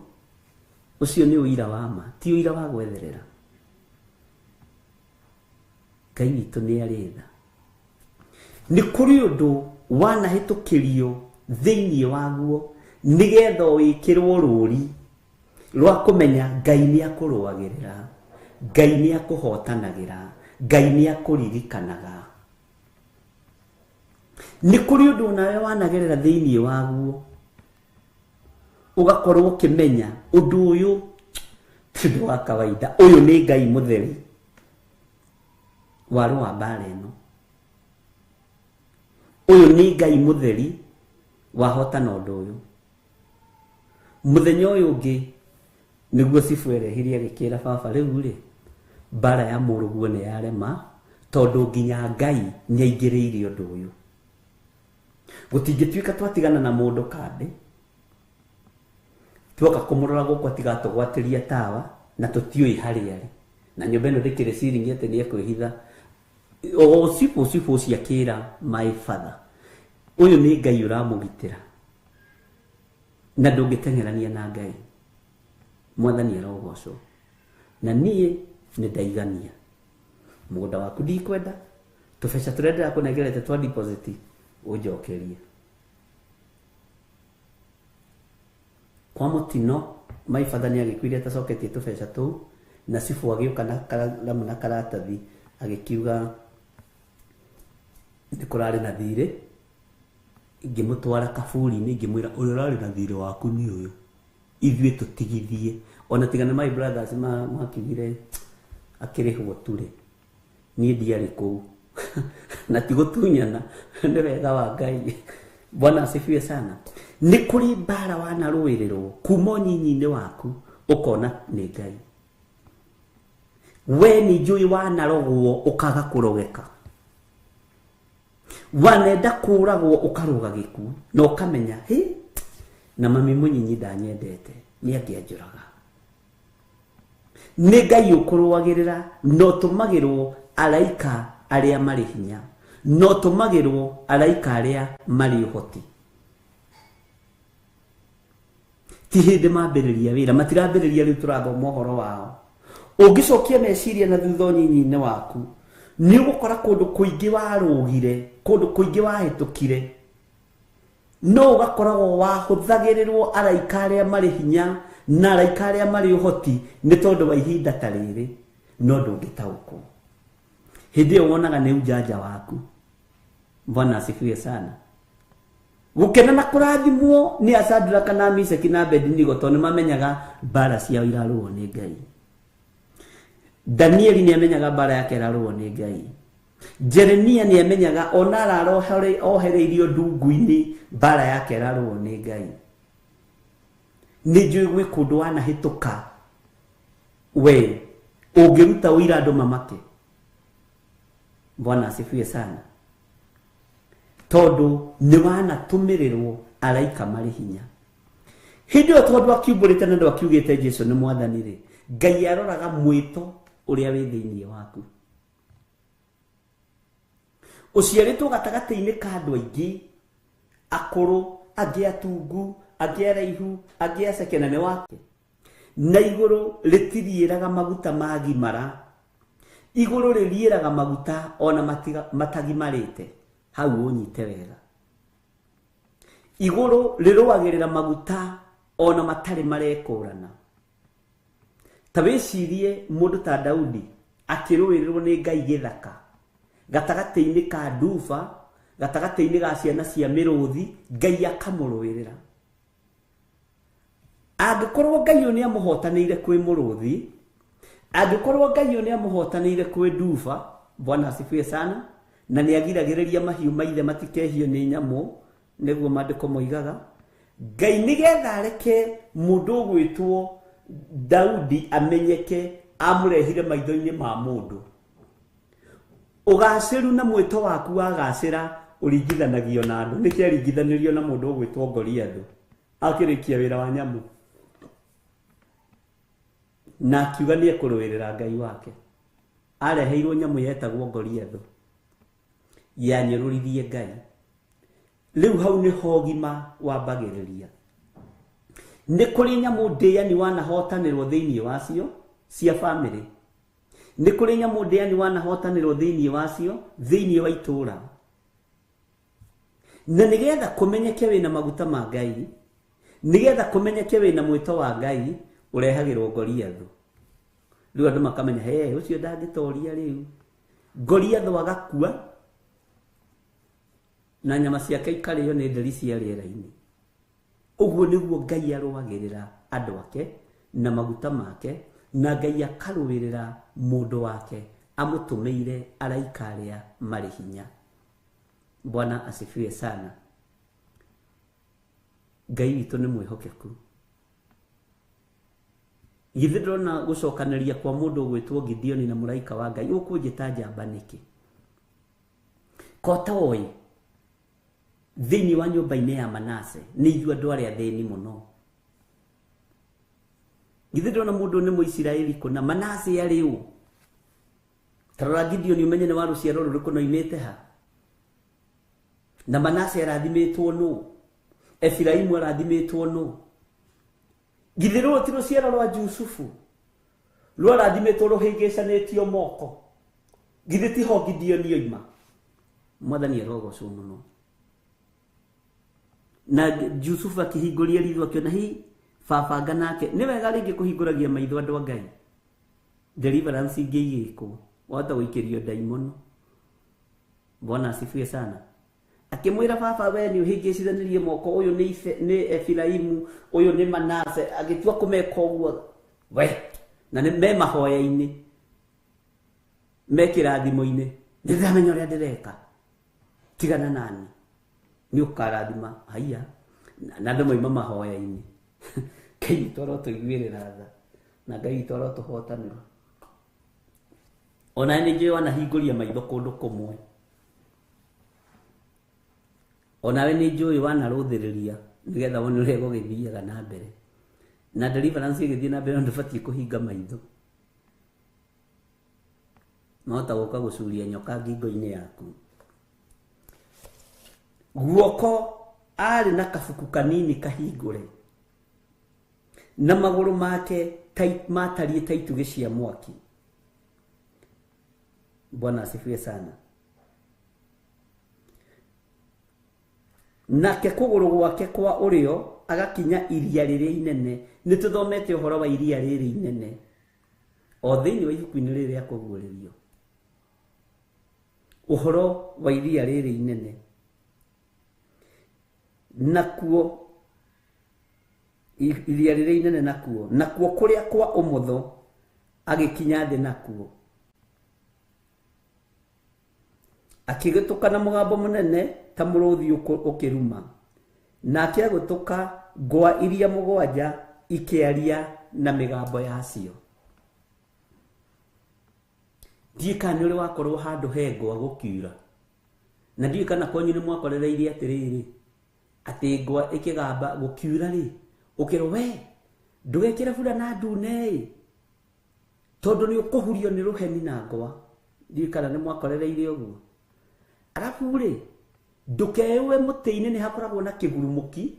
ũcio nĩ ũira wa ma, ti ũira wa gwetherera. Ngai witũ nĩ arĩ tha. Nĩ kũrĩ ũndũ wanahĩtũkĩrio thĩinĩ waguo nĩgetha wĩkĩrwo rũri rwa kũmenya Ngai nĩ akũrũagĩrĩra, Ngai nĩ akũhotanagĩra, Ngai nĩ akũririkanaga. Nĩ kũrĩ ũndũ nawe wanagerera thĩinĩ waguo ũgakorwo ũkĩmenya ũndũ ũyũ ti ũndũ wa kawaida, ũyũ nĩ Ngai mũtheri warũa mbara ĩno, ũyũ nĩ Ngai mũtheri wahotana ũndũ ũyũ. Mũthenya ũyũ ũngĩ nĩguo cibũ erehirie agĩkĩra baba rĩu rĩ mbara ya mũrũguo nĩ yarema tondũ nginya Ngai nĩ aingĩrĩire ũndũ ũyũ. Gũtingĩtuĩka twatigana na mũndũ kambĩ tuoka kũmũrora gũkũ atigatũgwatĩria tawa na tũtiũĩ harĩa arĩ, na nyũmba ĩno ndĩkĩrĩ ciringi atĩ nĩ ekwĩhitha. O cibũ cibũ ũcio akĩra my father, ũyũ nĩ Ngai ũramũgitĩra na ndũngĩteng'erania na Ngai. Mwathani arogocwo. Na niĩ nĩ ndaigania mũgũnda waku ndikwenda, tũbeca tũrĩa ndĩrakũnengerete twa deposit ũnjokerie. Kwa mũtino my father nĩ agĩkuire atacoketie tũbeca tũu, na cibũ agĩũka na karamu na karatathi agĩkiuga nĩ kũrarĩ na thirĩ. Ngĩmũtwara kaburi-inĩ ngĩmwĩra ũrĩa ũrarĩ na thirĩ waku nĩ ũyũ, ithuĩ tũtigithie. Ona tiga nĩ my brothers makiugire akĩrĩhwo ture, niĩ ndiarĩ kũu na ti gũtunyana, nĩ wega wa Ngai. Bwana asifiwe sana. Nĩ kũrĩ mbara wanarũĩrĩrwo kuma ũnyinyi-inĩ waku ũkona nĩ Ngai. We nĩ njũĩ wanarogwo ũkaga kũrogeka, wanenda kũragwo ũkarũga gĩkuũ na ũkamenya hĩ na mami mũnyinyi ndanyendete nĩ angĩanjũraga. Nĩ Ngai ũkũrũagĩrĩra no tũmagĩrwo araika arĩa marĩ hinya, no tũmagĩrwo araika arĩa marĩ ũhoti. Ti hĩndĩ mambĩrĩria wĩra, matirambĩrĩria rĩu tũrathoma ũhoro wao. Ũngĩcokia meciria na thutha ũnyinyi-inĩ waku nĩ ũgũkora kũndũ kũingĩ warũgire, kũndũ kũingĩ wahĩtũkire, no ũgakoragwo wahũthagĩrĩrwo araika arĩa marĩ hinya na araika arĩa marĩ ũhoti nĩ tondũ wa ihinda ta rĩrĩ, no ndũngĩtaũkwo. Hĩndĩ ĩyo wonaga nĩ ujanja waku. Bwana asifiwe sana. Gũkena na kũrathimwo nĩ Shadraka na Meshaki na Abednego tondũ nĩ mamenyaga mbara ciao irarũo nĩ Ngai. Danieli nĩ amenyaga mbara yake ĩrarũo nĩ Ngai. Jeremia nĩ amenyaga ona ararohereirio ndungu-inĩ mbara yake ĩrarũo nĩ Ngai. Nĩ njũĩ gwĩ kũndũ wanahĩtũka we ũngĩruta ũira andũ mamake. Bwana asifiwe sana. Tondũ nĩ wanatũmĩrĩrwo araika marĩ hinya. Hĩndĩ ĩyo tondũ akiumbũrĩte na andũ akiugĩte Jesu nĩ mwathani rĩ, Ngai aroraga mwĩto ũrĩa wĩ thĩinĩ waku. Ũciarĩtwo gatagatĩ-inĩ ka andũ aingĩ akũrũ, angĩ atungu, angĩ araihu, angĩ aceke, na nĩ wake. Na igũrũ rĩtiriĩraga maguta magimara, igũrũ rĩriĩraga maguta ona matagimarĩte. Hau ũnyite wega. Igũrũ rĩrũagĩrĩra maguta ona matarĩ marekũrana. Ta wĩcirie mũndũ ta Daudi akĩrũĩrĩrwo nĩ Ngai gĩthaka gatagatĩ-inĩ ka nduba, gatagatĩ-inĩ ga ciana cia mĩrũthi, Ngai akamũrũĩrĩra. Angĩkorwo Ngai ũyũ nĩamũhotanĩire kwĩ mũrũthi, angĩkorwo Ngai ũyũ nĩamũhotanĩire kwĩ nduba, Bwana asifiwe sana, na nĩagiragĩrĩria mahiũ maithe matikehio nĩ nyamũ, nĩguo maandĩko moigaga. Ngai nĩgetha areke mũndũ ũgwĩtwo Daudi amenyeke Amũrehire maitho-inĩ ma mũndũ. Ũgacĩru na mwĩto waku wagacĩra ũringithanagio na andũ. Nĩkĩ aringithanirio na mũndũ ũgwĩtwo Goliathũ akĩrĩkia wĩra wa nyamũ na akiuga nĩ ekũrũĩrĩra Ngai wake. Areheirwo nyamũ yetagwo Goliathũ yanyũrũririe Ngai. Rĩu hau nĩho ũgima wambagĩrĩria. Nĩ kũrĩ nyamũ ndĩani wanahotanĩrwo thĩinĩ wacio cia famĩlĩ. Nĩ kũrĩ nyamũ ndĩani wanahotanĩrwo thĩinĩ wacio thĩinĩ wa itũũra. Na nĩgetha kũmenyeke wĩna maguta ma Ngai, nĩgetha kũmenyeke wĩna mwĩto wa Ngai, ũrehagĩrwo Goliathũ. Rĩu andũ makamenya, he ũcio ndangĩtoria rĩu. Goliathũ agakua na nyama ciake ikarĩo nĩ nderi cia rĩera-inĩ. Ũguo nĩguo Ngai arũagĩrĩra andũ ake na maguta make, na Ngai akarũĩrĩra mũndũ wake amũtũmĩire araika arĩa marĩ hinya. Bwana asifiwe sana. Ngai witũ nĩ mwĩhokeku. Githĩ ndĩrona gũcokanĩria kwa mũndũ ũgwĩtwo Gideoni na mũraika wa Ngai, ũkũnjĩta njamba nĩkĩ? Ko toĩ thĩinĩ wa nyũmba-inĩ ya Manase nĩ ithuĩ andũ arĩa athĩni mũno. Githĩ ndĩrona mũndũ nĩ Mũisiraeli kũna, Manase arĩ ũ? Ta rora Gideoni ũmenye nĩ wa rũciaro rũrĩkũ na oimĩte ha. Na Manase arathimĩtwo nũ? Efiraimu arathimĩtwo nũ? Githĩ rũrũ ti rũciaro rwa Jusufu rwarathimĩtwo rũhĩngĩcanĩtio moko? Githĩ tiho Gideoni oima? Mwathani arogocwo mũno. Na Jusufu akĩhingũria ritho akĩona hi babanga nake. Nĩ wega rĩngĩ kũhingũragia maitho andũ a Ngai. Deliverance ingĩ igĩkwo wahota gũikĩrio ndaimono. Bwana asifiwe sana. Akĩmwĩra baba, we nĩ ũhĩngĩcithanirie moko, ũyũ nĩ Efiraimu, ũyũ nĩ Manase. Agĩtua kũmeka ũguo we, na nĩ me mahoya-inĩ, me kĩrathimo-inĩ, nĩndĩramenya ũrĩa ndĩreka, tigana nani, nĩ ũkarathima. Haiya, na andũ mauma mahoya-inĩ. Ngai witũ arotũiguĩrĩra tha, na Ngai witũ arotũhotanĩra. Ona nĩ njũĩ wanahingũria maitho kũndũ kũmwe, onawe nĩ njũĩ wanarũthĩrĩria nĩgetha wone ũrĩa gũgĩthiaga na mbere. Na deliverance ĩgĩthiĩ na mbere ndũbatiĩ kũhinga maitho. Mahota gũka gũcuria nyoka ngingo-inĩ yaku. Guoko arĩ na kabuku kanini kahingũre, na magũrũ make matariĩ ta itugĩ cia mwaki. Bwana asifiwe sana. Nake kũgũrũ gwake kwa ũrĩo agakinya iria rĩrĩa inene. Nĩ tũthomete ũhoro wa iria rĩrĩ inene o thĩinĩ wa ibuku-inĩ rĩrĩ rĩa kũguũrĩrio, ũhoro wa iria rĩrĩ inene. Nakuo iria rĩrĩa inene, nakuo kũrĩa kwa ũmotho agĩkinya thĩ nakuo, akĩgĩtũka na mũgambo mũnene ta mũrũthi ũkĩruma. Nake agĩtũka ngwa iria mũgwanja ikĩaria na mĩgambo yacio. Ndiũĩ kana nĩ ũrĩ wakorwo handũ he ngwa gũkiura, na ndiũĩ kana kwanyu nĩ mwakorereirie atĩrĩrĩ, atĩ ngwa ĩkĩgamba gũkiura rĩ, ũkĩrwo we ndũgekĩre burana ndune ĩ, tondũ nĩ ũkũhurio nĩ rũheni na ngwa. Ndiũĩ kana nĩ mwakorereire ũguo. Arabu rĩ, ndũkeyũe mũtĩ-inĩ nĩ hakoragwo na kĩgurumũki,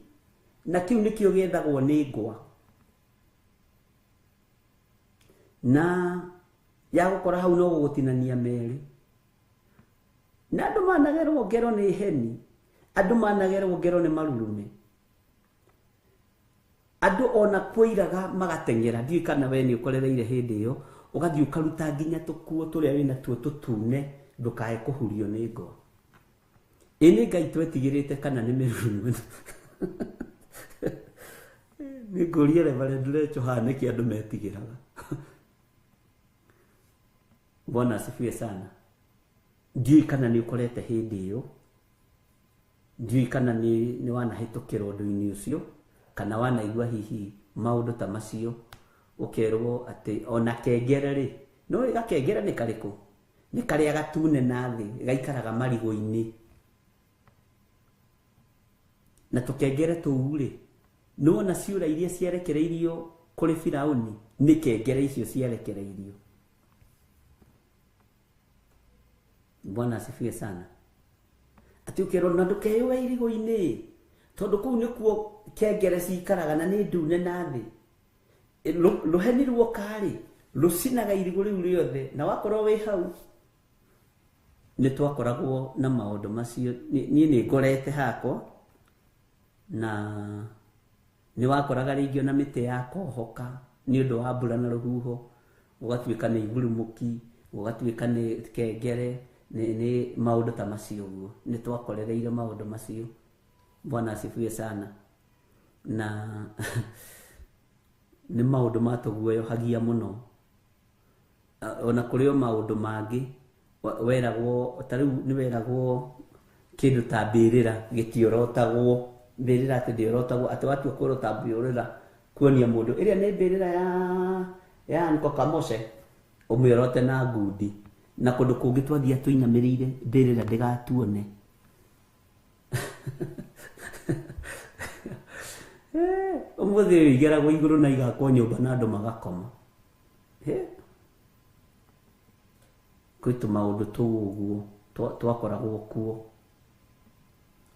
na kĩu nĩkĩo gĩethagwo nĩ ngwa. Na ya gũkora hau no gũgũtinania merĩ. Na andũ managerwo ngero nĩ heni, andũ managerwo ngero nĩ marurume, andũ ona kũiraga magateng'era. Ndiũĩ kana we nĩ ũkorereire hĩndĩ ĩyo, ũgathiĩ ũkaruta nginya tũkuo tũrĩa wĩna tuo tũtune, ndũkae kũhurio nĩ ngwa. Ĩ nĩ Ngai twetigĩrĩte kana nĩ mĩrurume? Nĩ ngũria Reverend Rachel haha nĩkĩ andũ metigĩraga. Bwana asifiwe sana. Ndiũĩ kana nĩ ũkorete hĩndĩ ĩyo, ndiũĩ kana nĩ wanahĩtũkĩra ũndũ-inĩ ũcio, kana wanaigua hihi maũndũ ta macio. Ũkerwo atĩ ona kengere rĩ, no gakengere nĩ karĩkũ? Nĩ karĩa gatune na thĩ, gaikaraga marigũ-inĩ. Na tũkengere tũu rĩ, nĩwona ciũra iria ciarekereirio kũrĩ Firauni, nĩ kengere icio ciarekereirio. Bwana asifiwe sana. Atĩ ũkerwo na ndũkeyũe irigũ-inĩ, tondũ kũu nĩkuo kengere cikaraga na nĩ ndune na thĩ. Rũheni ruoka-rĩ, rũcinaga irigũ rĩu rĩothe, na wakorwo wĩ hau. Nĩ twakoragwo na maũndũ macio. Niĩ nĩ ngorete hakwa, na nĩ wakoraga rĩngĩ ona mĩtĩ yakohoka nĩ ũndũ wa mbura na rũhuho, gũgatuĩka nĩ igurumũki, gũgatuĩka nĩ kengere, nĩ maũndũ ta macio ũguo. Nĩ twakorereire maũndũ macio. Bwana asifiwe sana. Na nĩ maũndũ matũguoyohagia mũno. Ona kũrĩ o maũndũ mangĩ weragwo, ta rĩu nĩ weragwo kĩndũ ta mbĩrĩra gĩtiorotagwo, mbĩrĩra atĩ ndĩorotagwo, atĩ watua kũrota mbĩrĩra kuonia mũndũ ĩrĩa nĩ mbĩrĩra ya Uncle Kamose, ũmĩorote na ngundi. Na kũndũ kũngĩ twathiĩ tũinamĩrĩire mbĩrĩra ndĩgatuone. Ũmũthĩ ũyũ igeragwo igũrũ na igakwo nyũmba na andũ magakoma. Kwĩ tũmaũndũ tũu ũguo twakoragwo kuo.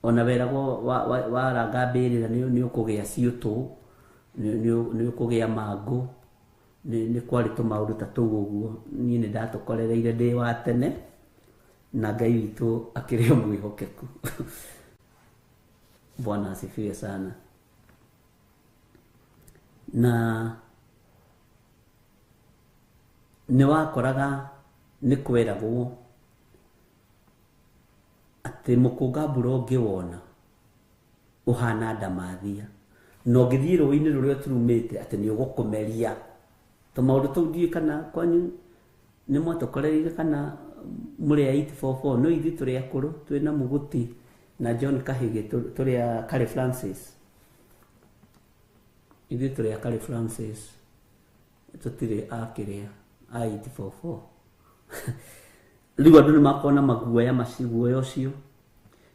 Ona weragwo waranga mbĩrĩra nĩ ũkũgĩa ciũtũ, nĩ ũkũgĩa mangũ, nĩ kwarĩ tũmaũndũ ta tũu ũguo. Niĩ nĩ ndatũkorereire ndĩ wa tene, na Ngai witũ akĩrĩ o mwĩhokeku. Bwana asifiwe sana. Na nĩ wakoraga nĩ kweragwo atĩ mũkũnga mbura ũngĩwona ũhana ndamathia, na ũngĩthiĩ rũĩ-inĩ rũrĩa ũturumĩte atĩ nĩ ũgũkũmeria. Tũmaũndũ tũu ndiũĩ kana kwanyu nĩ mwatũkorereire kana mũrĩ a 844, no ithuĩ tũrĩ akũrũ, twĩna Mũgũti na John Kahĩgĩ, tũrĩ a Kari Francis. Ithuĩ tũrĩ a Kari Francis, tũtirĩ a kĩrĩa a 844. Rĩu andũ nĩ makoragwo na maguoya macio, guoya ũcio,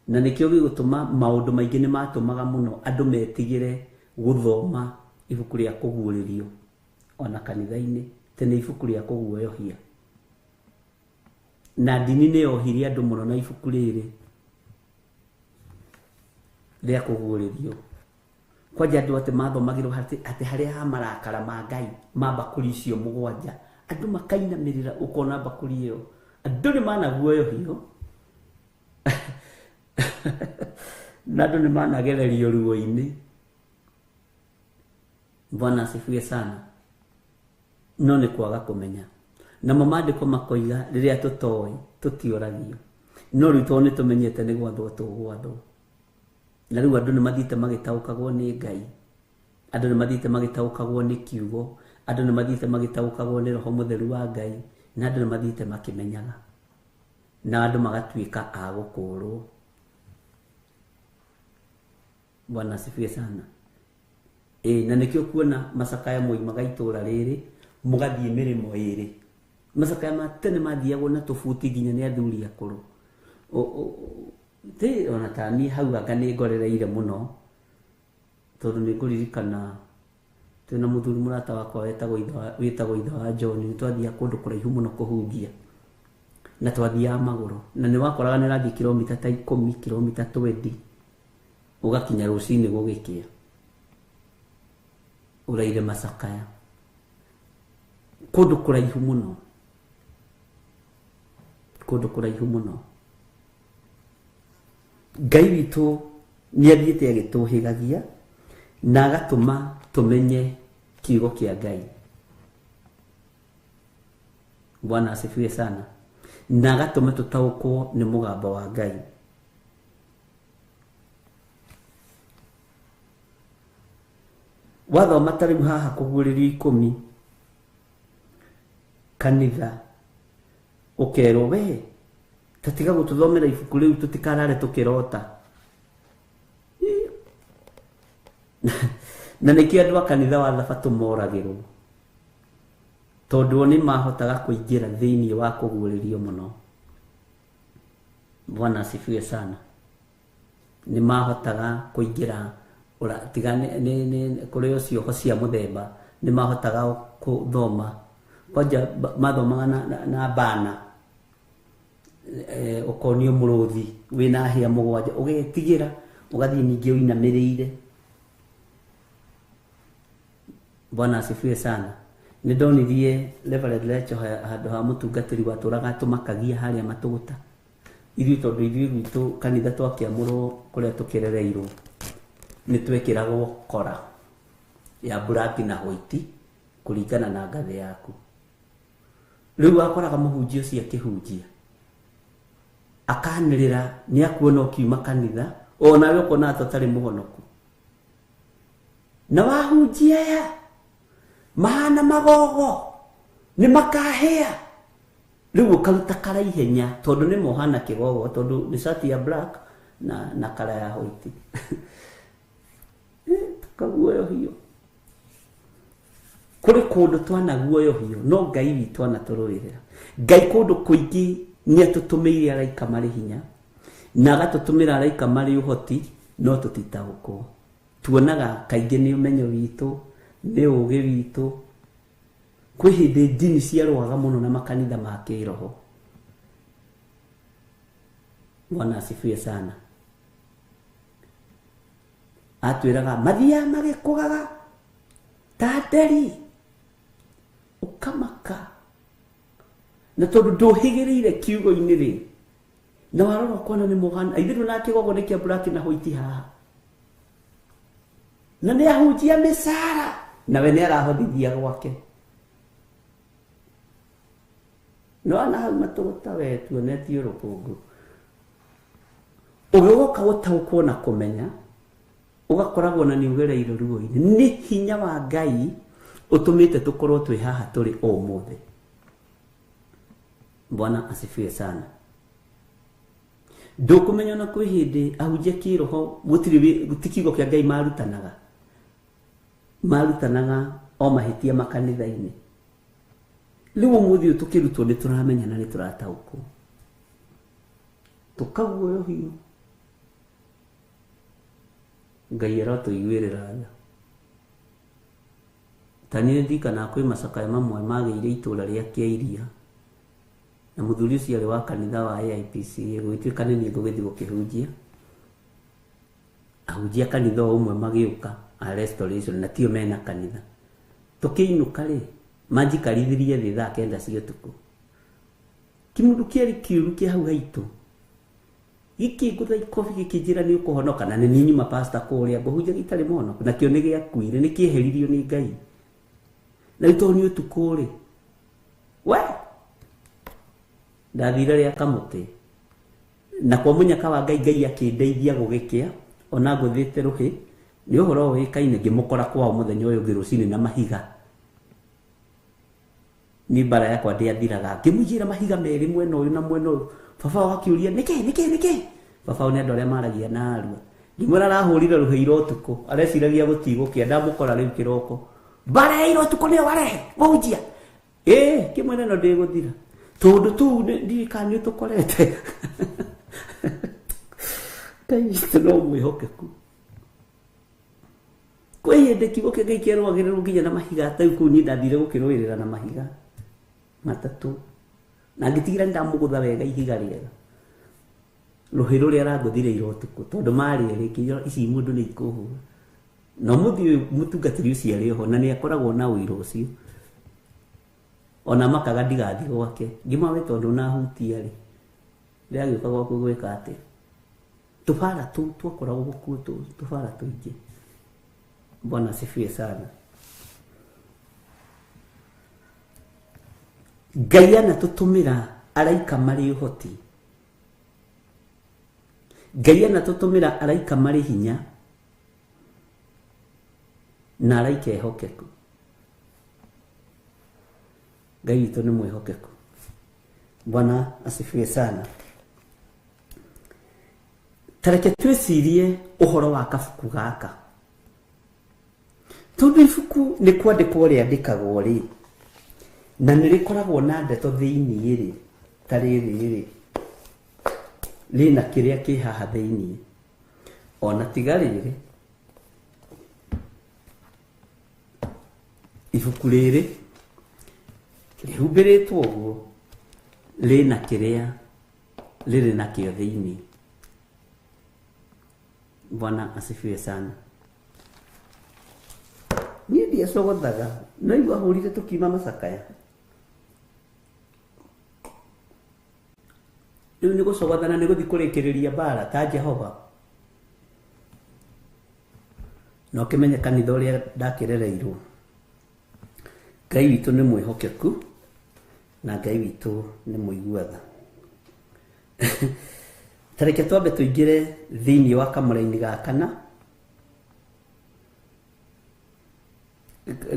na nĩkĩo gĩgũtũma maũndũ maingĩ nĩ matũmaga mũno andũ metigĩre gũthoma ibuku rĩa kũguũrĩrio ona kanitha-inĩ, tene ibuku rĩa kũguoyohia. Na ndini nĩ yohirie andũ mũno na ibuku rĩrĩ rĩa kũguũrĩrio. Kwanja andũ atĩ mathomagĩrwo atĩ harĩa ha marakara ma Ngai ma mbakũri icio mũgwanja, andũ makainamĩrĩra ũkona mbakũri ĩyo, andũ nĩ managuoyohio na andũ nĩ managererio ruo-inĩ. Bwana asifiwe sana. No nĩ kwaga kũmenya. Namo maandĩko makoiga rĩrĩa tũtoĩ tũtioragio, no rĩu tondũ nĩ tũmenyete nĩ gwathwo tũgwathwo. Na rĩu andũ nĩ mathiĩte magĩtaũkagwo nĩ Ngai, andũ nĩ mathiĩte magĩtaũkagwo nĩ kiugo, andũ nĩ mathiĩte magĩtaũkagwo nĩ Roho Mũtheru wa Ngai, na andũ nĩ mathiĩte makĩmenyaga, na andũ magatuĩka a gũkũrwo. Bwana asifiwe sana. Na nĩkĩo kuona macakaya moimaga itũra rĩrĩ mũgathiĩ mĩrĩmo ĩrĩ. Macakaya ma tene mathiagwo na tũbuti nginya nĩ athuri akũrũ. Ti ona ta niĩ hau anga nĩ ngorereire mũno, tondũ nĩ ngũririkana twĩna mũthuri mũrata wakwa wĩtagwo ithe wa John, nĩ twathiaga kũndũ kũraihu mũno kũhunjia, na twathiaga magũrũ, na nĩ wakoraga nĩ ũrathiĩ kilomita ta 10, kilomita 20, ũgakinya rũcinĩ gũgĩkĩa ũraire macakaya kũndũ kũraihu mũno, kũndũ kũraihu mũno. Ngai witũ nĩ athiĩte agĩtũhĩgagia na agatũma tũmenye kiugo kĩa Ngai. Bwana asifiwe sana. Na agatũma tũtaũkwo nĩ mũgambo wa Ngai. Wathoma ta rĩu haha kũguũrĩrio 10 kanitha ũkerwo we tatiga gũtũthomera ibuku rĩu tũtikarare tũkĩrota. Na nĩkĩo andũ a kanitha wa Thabatũ moragĩrwo. Tondũ o nĩ mahotaga kũingĩra thĩinĩ wa kũguũrĩrio mũno. Bwana asifiwe sana. Nĩ mahotaga kũingĩra tiga nĩ kũrĩ o cioho cia mũthemba, nĩ mahotaga gũthoma. Kwanja mathomaga na bana. Ũkonio mũrũthi wĩna hĩa mũgwanja, ũgetigĩra ũgathiĩ ningĩ ũinamĩrĩire. Bwana asifiwe sana. Nĩ ndonirie Reverend Lecho handũ ha mũtungatĩri watũraga tũmakagia harĩa matũgũta. Ithuĩ tondũ ithuĩ gwitũ kanitha twakĩamũrwo kũrĩa tũkĩrereirwo, nĩ twekĩragwo kora ya black na white kũringana na ngathĩ yaku. Rĩu wakoraga mũhunjia ũcio akĩhunjia akanĩrĩra nĩ akuona ũkiuma kanitha, onawe ũkona ta ũtarĩ mũhonoku. Na wahunjia aya mahana magogo nĩ makahĩa. Rĩu ũkaruta kara ihenya tondũ nĩ mohana kĩgogo, tondũ nĩ cati ya black na kara ya white. Tukaguoyohio. Kũrĩ kũndũ twanaguoyohio, no Ngai witũ anatũrũĩrĩra. Ngai kũndũ kũingĩ nĩ atũtũmĩire araika marĩ hinya na agatũtũmĩra araika marĩ ũhoti, no tũtitaũkwo. Tuonaga kaingĩ nĩ ũmenyo witũ, nĩ ũũgĩ witũ. Kwĩ hĩndĩ ndini ciarũaga mũno na makanitha ma kĩroho. Bwana asifiwe sana. Atwĩraga mathiaga magĩkũgaga ta nderi, ũkamaka. Na tondũ ndũhĩgĩrĩire kiugo-inĩ rĩ, na warora ũkona nĩ mũhana, ithuĩ na kĩgogo nĩ kĩa black na white haha. Na nĩ ahunjia mĩcara, nawe nĩ arahothithia gwake. No ana hau matũgũta we tuonetie rũkũngũ. Ũgĩgoka gũtaũkwo na kũmenya, ũgakoragwo na nĩ ũgereire ruo-inĩ. Nĩ hinya wa Ngai ũtũmĩte tũkorwo twĩ haha tũrĩ ũmũthĩ. Bwana asifiwe sana. Ndũkũmenya ona kwĩ hĩndĩ ahunjia kĩroho gũtirĩ kiugo kĩa Ngai marutanaga. Marutanaga o mahĩtia makanitha-inĩ. Rĩu ũmũthĩ ũyũ tũkĩrutwo nĩ tũramenya na nĩ tũrataũkwo. Tũkaguoyohio. Ngai arotũiguĩrĩra tha. Ta niĩ ndirikanaga kwĩ macakaya mamwe magĩire itũra rĩa Kĩairia, na mũthuri ũcio arĩ wa kanitha wa AIPCA, gũgĩtuĩka nĩ niĩ ngũgĩthiĩ gũkĩhunjia. Ahunjia kanitha o ũmwe magĩũka a Restoration, na tio mena kanitha. Tũkĩinũka rĩ, manjikarithirie thĩ thaa 9 cia ũtukũ. Kĩmũndũ kĩarĩ kĩũru kĩa hau haitũ gĩkĩngũtha ikobi gĩkĩnjĩra nĩ ũkũhonoka, na nĩ niĩ nyuma pastor kũrĩa ngũhunjia gĩtarĩ mũhonoku, nakĩo nĩ gĩakuire, nĩ kĩeheririo nĩ Ngai. Na rĩu tondũ nĩ ũtukũ rĩ, we ndathire rĩa kamũtĩ, na kwa mũnyaka wa Ngai, Ngai akĩndeithia gũgĩkĩa, ona ngũthĩte rũhĩ, nĩ ũhoro ũĩkaine, ngĩmũkora kwao mũthenya ũyũ ũngĩ rũcinĩ na mahiga. Niĩ mbara yakwa ndĩathiraga, ngĩmũigĩra mahiga merĩ mwena ũyũ na mwena ũyũ. Baba wao akĩũria nĩkĩ nĩkĩ nĩkĩ. Baba wao nĩ andũ arĩa maragia na arua. Ngĩmwĩra arahũrire rũhĩ ira ũtukũ, areciragia gũtigũkĩa, ndamũkora rĩu kĩroko. Mbara ya ira ũtukũ nĩyo warehe, mũhunjia. Ĩĩ, kĩmwĩra ĩno ndĩgũthira. Tondũ tũu ndiũĩ kana nĩ ũtũkorete. Ngai witũ no mwĩhokeku. Kwĩ hĩndĩ kiugo kĩa Ngai kĩarũagĩrĩrwo nginya na mahiga, ta rĩu kũu niĩ ndathire gũkĩrũĩrĩra na mahiga matatũ. Na ngĩtigĩra nĩ ndamũgũtha wega ihiga rĩega. Rũhĩ rũrĩa arangũthire ira ũtukũ, tondũ marĩ erĩ, ngĩĩra ici mũndũ nĩ ikũhũra. Na ũmũthĩ ũyũ mũtungatĩri ũcio arĩ oho, na nĩ akoragwo na ũira ũcio. Ona makaga ndigathiĩ gwake. Ngĩmwĩra we tondũ ũnahutia rĩ, ndĩragĩũka gwaku gwĩka atĩa? Tũbara tũu twakoragwo kuo, tũbara tũingĩ. Bwana asifiwe sana. Ngai anatũtũmĩra araika marĩ ũhoti. Ngai anatũtũmĩra araika marĩ hinya na araika ehokeku. Ngai witũ nĩ mwĩhokeku. Bwana asifiwe sana. Tareke twĩcirie ũhoro wa kabuku gaka. Tondũ ibuku nĩ kwandĩkwo rĩandĩkagwo rĩ, Na nĩ rĩkoragwo na ndeto thĩinĩ rĩ, ta rĩrĩ rĩ, rĩna kĩrĩa kĩ haha thĩinĩ. Ona tiga rĩrĩ, ibuku rĩrĩ rĩhumbĩrĩtwo ũguo rĩna kĩrĩa rĩrĩ nakĩo thĩinĩ. Bwana asifiwe sana. Niĩ ndiecogothaga, no igua hũrire tũkiuma macakaya. Rĩu nĩ gũcogothana nĩ gũthiĩ kũrĩkĩrĩria mbara ta Jehova. Na ũkĩmenye kanitha ũrĩa ndakĩrereirwo. Ngai witũ nĩ mwĩhokeku na Ngai witũ nĩ mũigua tha. Ta reke twambe tũingĩre thĩinĩ wa kamũraini ga kana.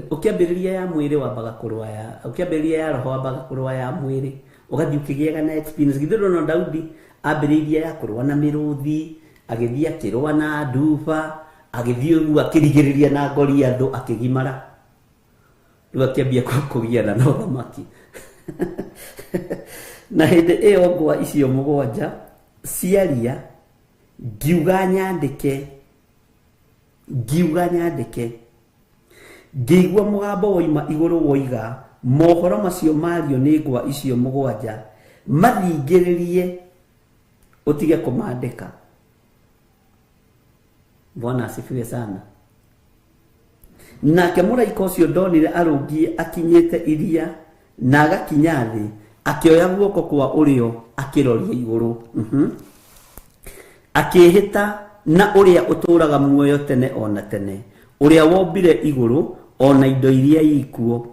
Ũkĩambĩrĩria ya mwĩrĩ wambaga kũrũa ya, ũkĩambĩrĩria ya roho wambaga kũrũa ya mwĩrĩ, ũgathiĩ ũkĩgĩaga na experience. Githĩ ndũrona Daudi ambĩrĩirie ya kũrũa na mĩrũthi, agĩthiĩ akĩrũa na nduba, agĩthiĩ ũguo akĩrigĩrĩria na Goliathũ akĩgimara. Rĩu akĩambia kũgiana na ũthamaki. Na hĩndĩ ĩyo ngwa icio mũgwanja ciaria, ngiuga nyandĩke, ngiuga nyandĩke. Ngĩigua mũgambo woima igũrũ woiga, mohoro macio mario nĩ ngwa icio mũgwanja, mathingĩrĩrie ũtige kũmandĩka. Bwana asifiwe sana. Nake mũraika ũcio ndonire arũngiĩ akinyĩte iria na agakinya thĩ, akĩoya guoko kwa ũrĩo akĩroria igũrũ. Akĩĩhĩta na ũrĩa ũtũũraga muoyo tene ona tene, ũrĩa wombire igũrũ ona indo iria ikuo,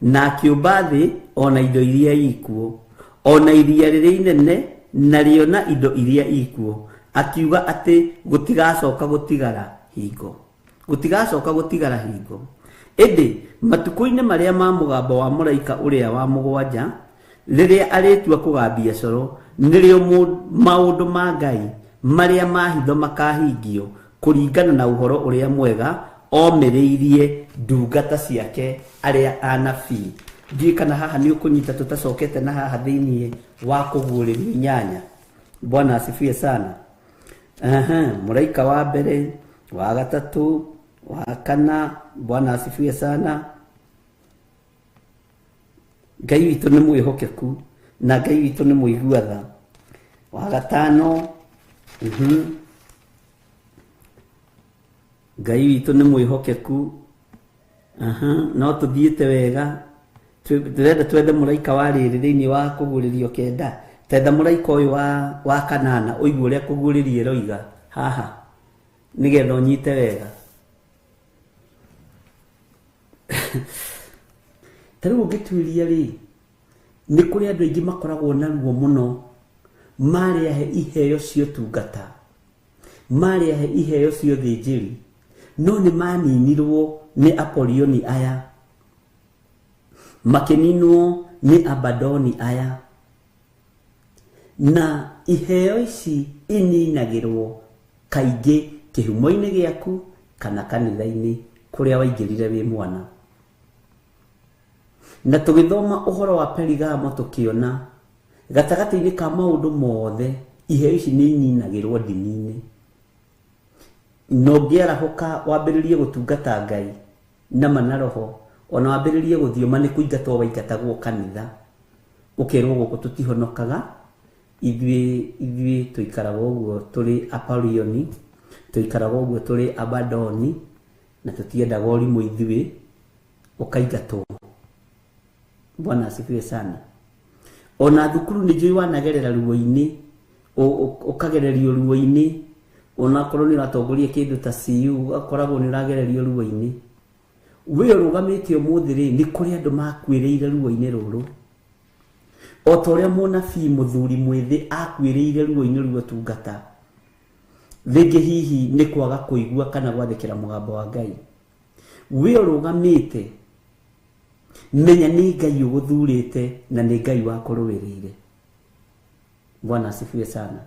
na akĩũmba thĩ ona indo iria ikuo, ona iria rĩrĩa inene narĩo na indo iria ikuo, akiuga atĩ gũtigacoka gũtigara hingo. Gũtigacoka gũtigara hingo. Ĩndĩ matukũ-inĩ marĩa ma mũgambo wa mũraika ũrĩa wa mũgwanja, rĩrĩa arĩtua kũgambia coro, nĩrĩo maũndũ ma Ngai marĩa ma hitho makahingio kũringana na ũhoro ũrĩa mwega omĩrĩirie ndungata ciake arĩa anabii. Ndiũĩ kana haha nĩ ũkũnyita tũtacokete na haha thĩinĩ wa kũguũrĩrio inyanya. Bwana asifiwe sana. Mũraika wa mbere, wa gatatũ, wa kana. Bwana asifiwe sana. Ngai witũ nĩ mwĩhokeku na Ngai witũ nĩ mũigua tha. Wa gatano, Ngai witũ nĩ mwĩhokeku. No tũthiĩte wega. Tũrenda twethe mũraika wa rĩrĩ thĩinĩ wa kũguũrĩrio kenda. Tetha mũraika ũyũ wa kanana, ũigue ũrĩa kũguũrĩrio ĩroiga haha, nĩgetha ũnyite wega. Ta rĩu ũngĩtuĩria rĩ, nĩ kũrĩ andũ aingĩ makoragwo na ruo mũno, marĩ ahe iheo cia ũtungata, marĩ ahe iheo cia ũthĩnjĩri, no nĩ maninirwo nĩ Apolioni aya, makĩninwo nĩ Abadoni aya. Na iheo ici ininagĩrwo kaingĩ kĩhumo-inĩ gĩaku kana kanitha-inĩ kũrĩa waingĩrire wĩ mwana. Na tũgĩthoma ũhoro wa Perigamo tũkĩona gatagatĩ-inĩ ka maũndũ mothe iheo ici nĩ ininagĩrwo ndini-inĩ. Na ũngĩarahũka wambĩrĩrie gũtungata Ngai na mana roho, ona wambĩrĩrie gũthioma nĩ kũingatwo waingatagwo kanitha, ũkerwo gũkũ tũtihonokaga, ithuĩ tũikaraga ũguo tũrĩ Apolioni, tũikaraga ũguo tũrĩ Abadoni, na tũtiendaga ũrimũ ithuĩ, ũkaingatwo. Bwana asifiwe sana. Ona thukuru nĩ njũĩ wanagerera ruo-inĩ, ũkagererio ruo-inĩ, onakorwo nĩ ũratongoria kĩndũ ta CU, ũgakoragwo nĩ ũragererio ruo-inĩ. We ũrũgamĩte ũmũthĩ rĩ, nĩ kũrĩ andũ makuĩrĩire ruo-inĩ rũrũ. O ta ũrĩa mũnabii mũthuri mwĩthĩ akuĩrĩire ruo-inĩ rwa ũtungata, rĩngĩ hihi nĩ kwaga kũigua kana gwathĩkĩra mũgambo wa Ngai. We ũrũgamĩte, menya nĩ Ngai ũgũthurĩte na nĩ Ngai wakũrũĩrĩire. Bwana asifiwe sana.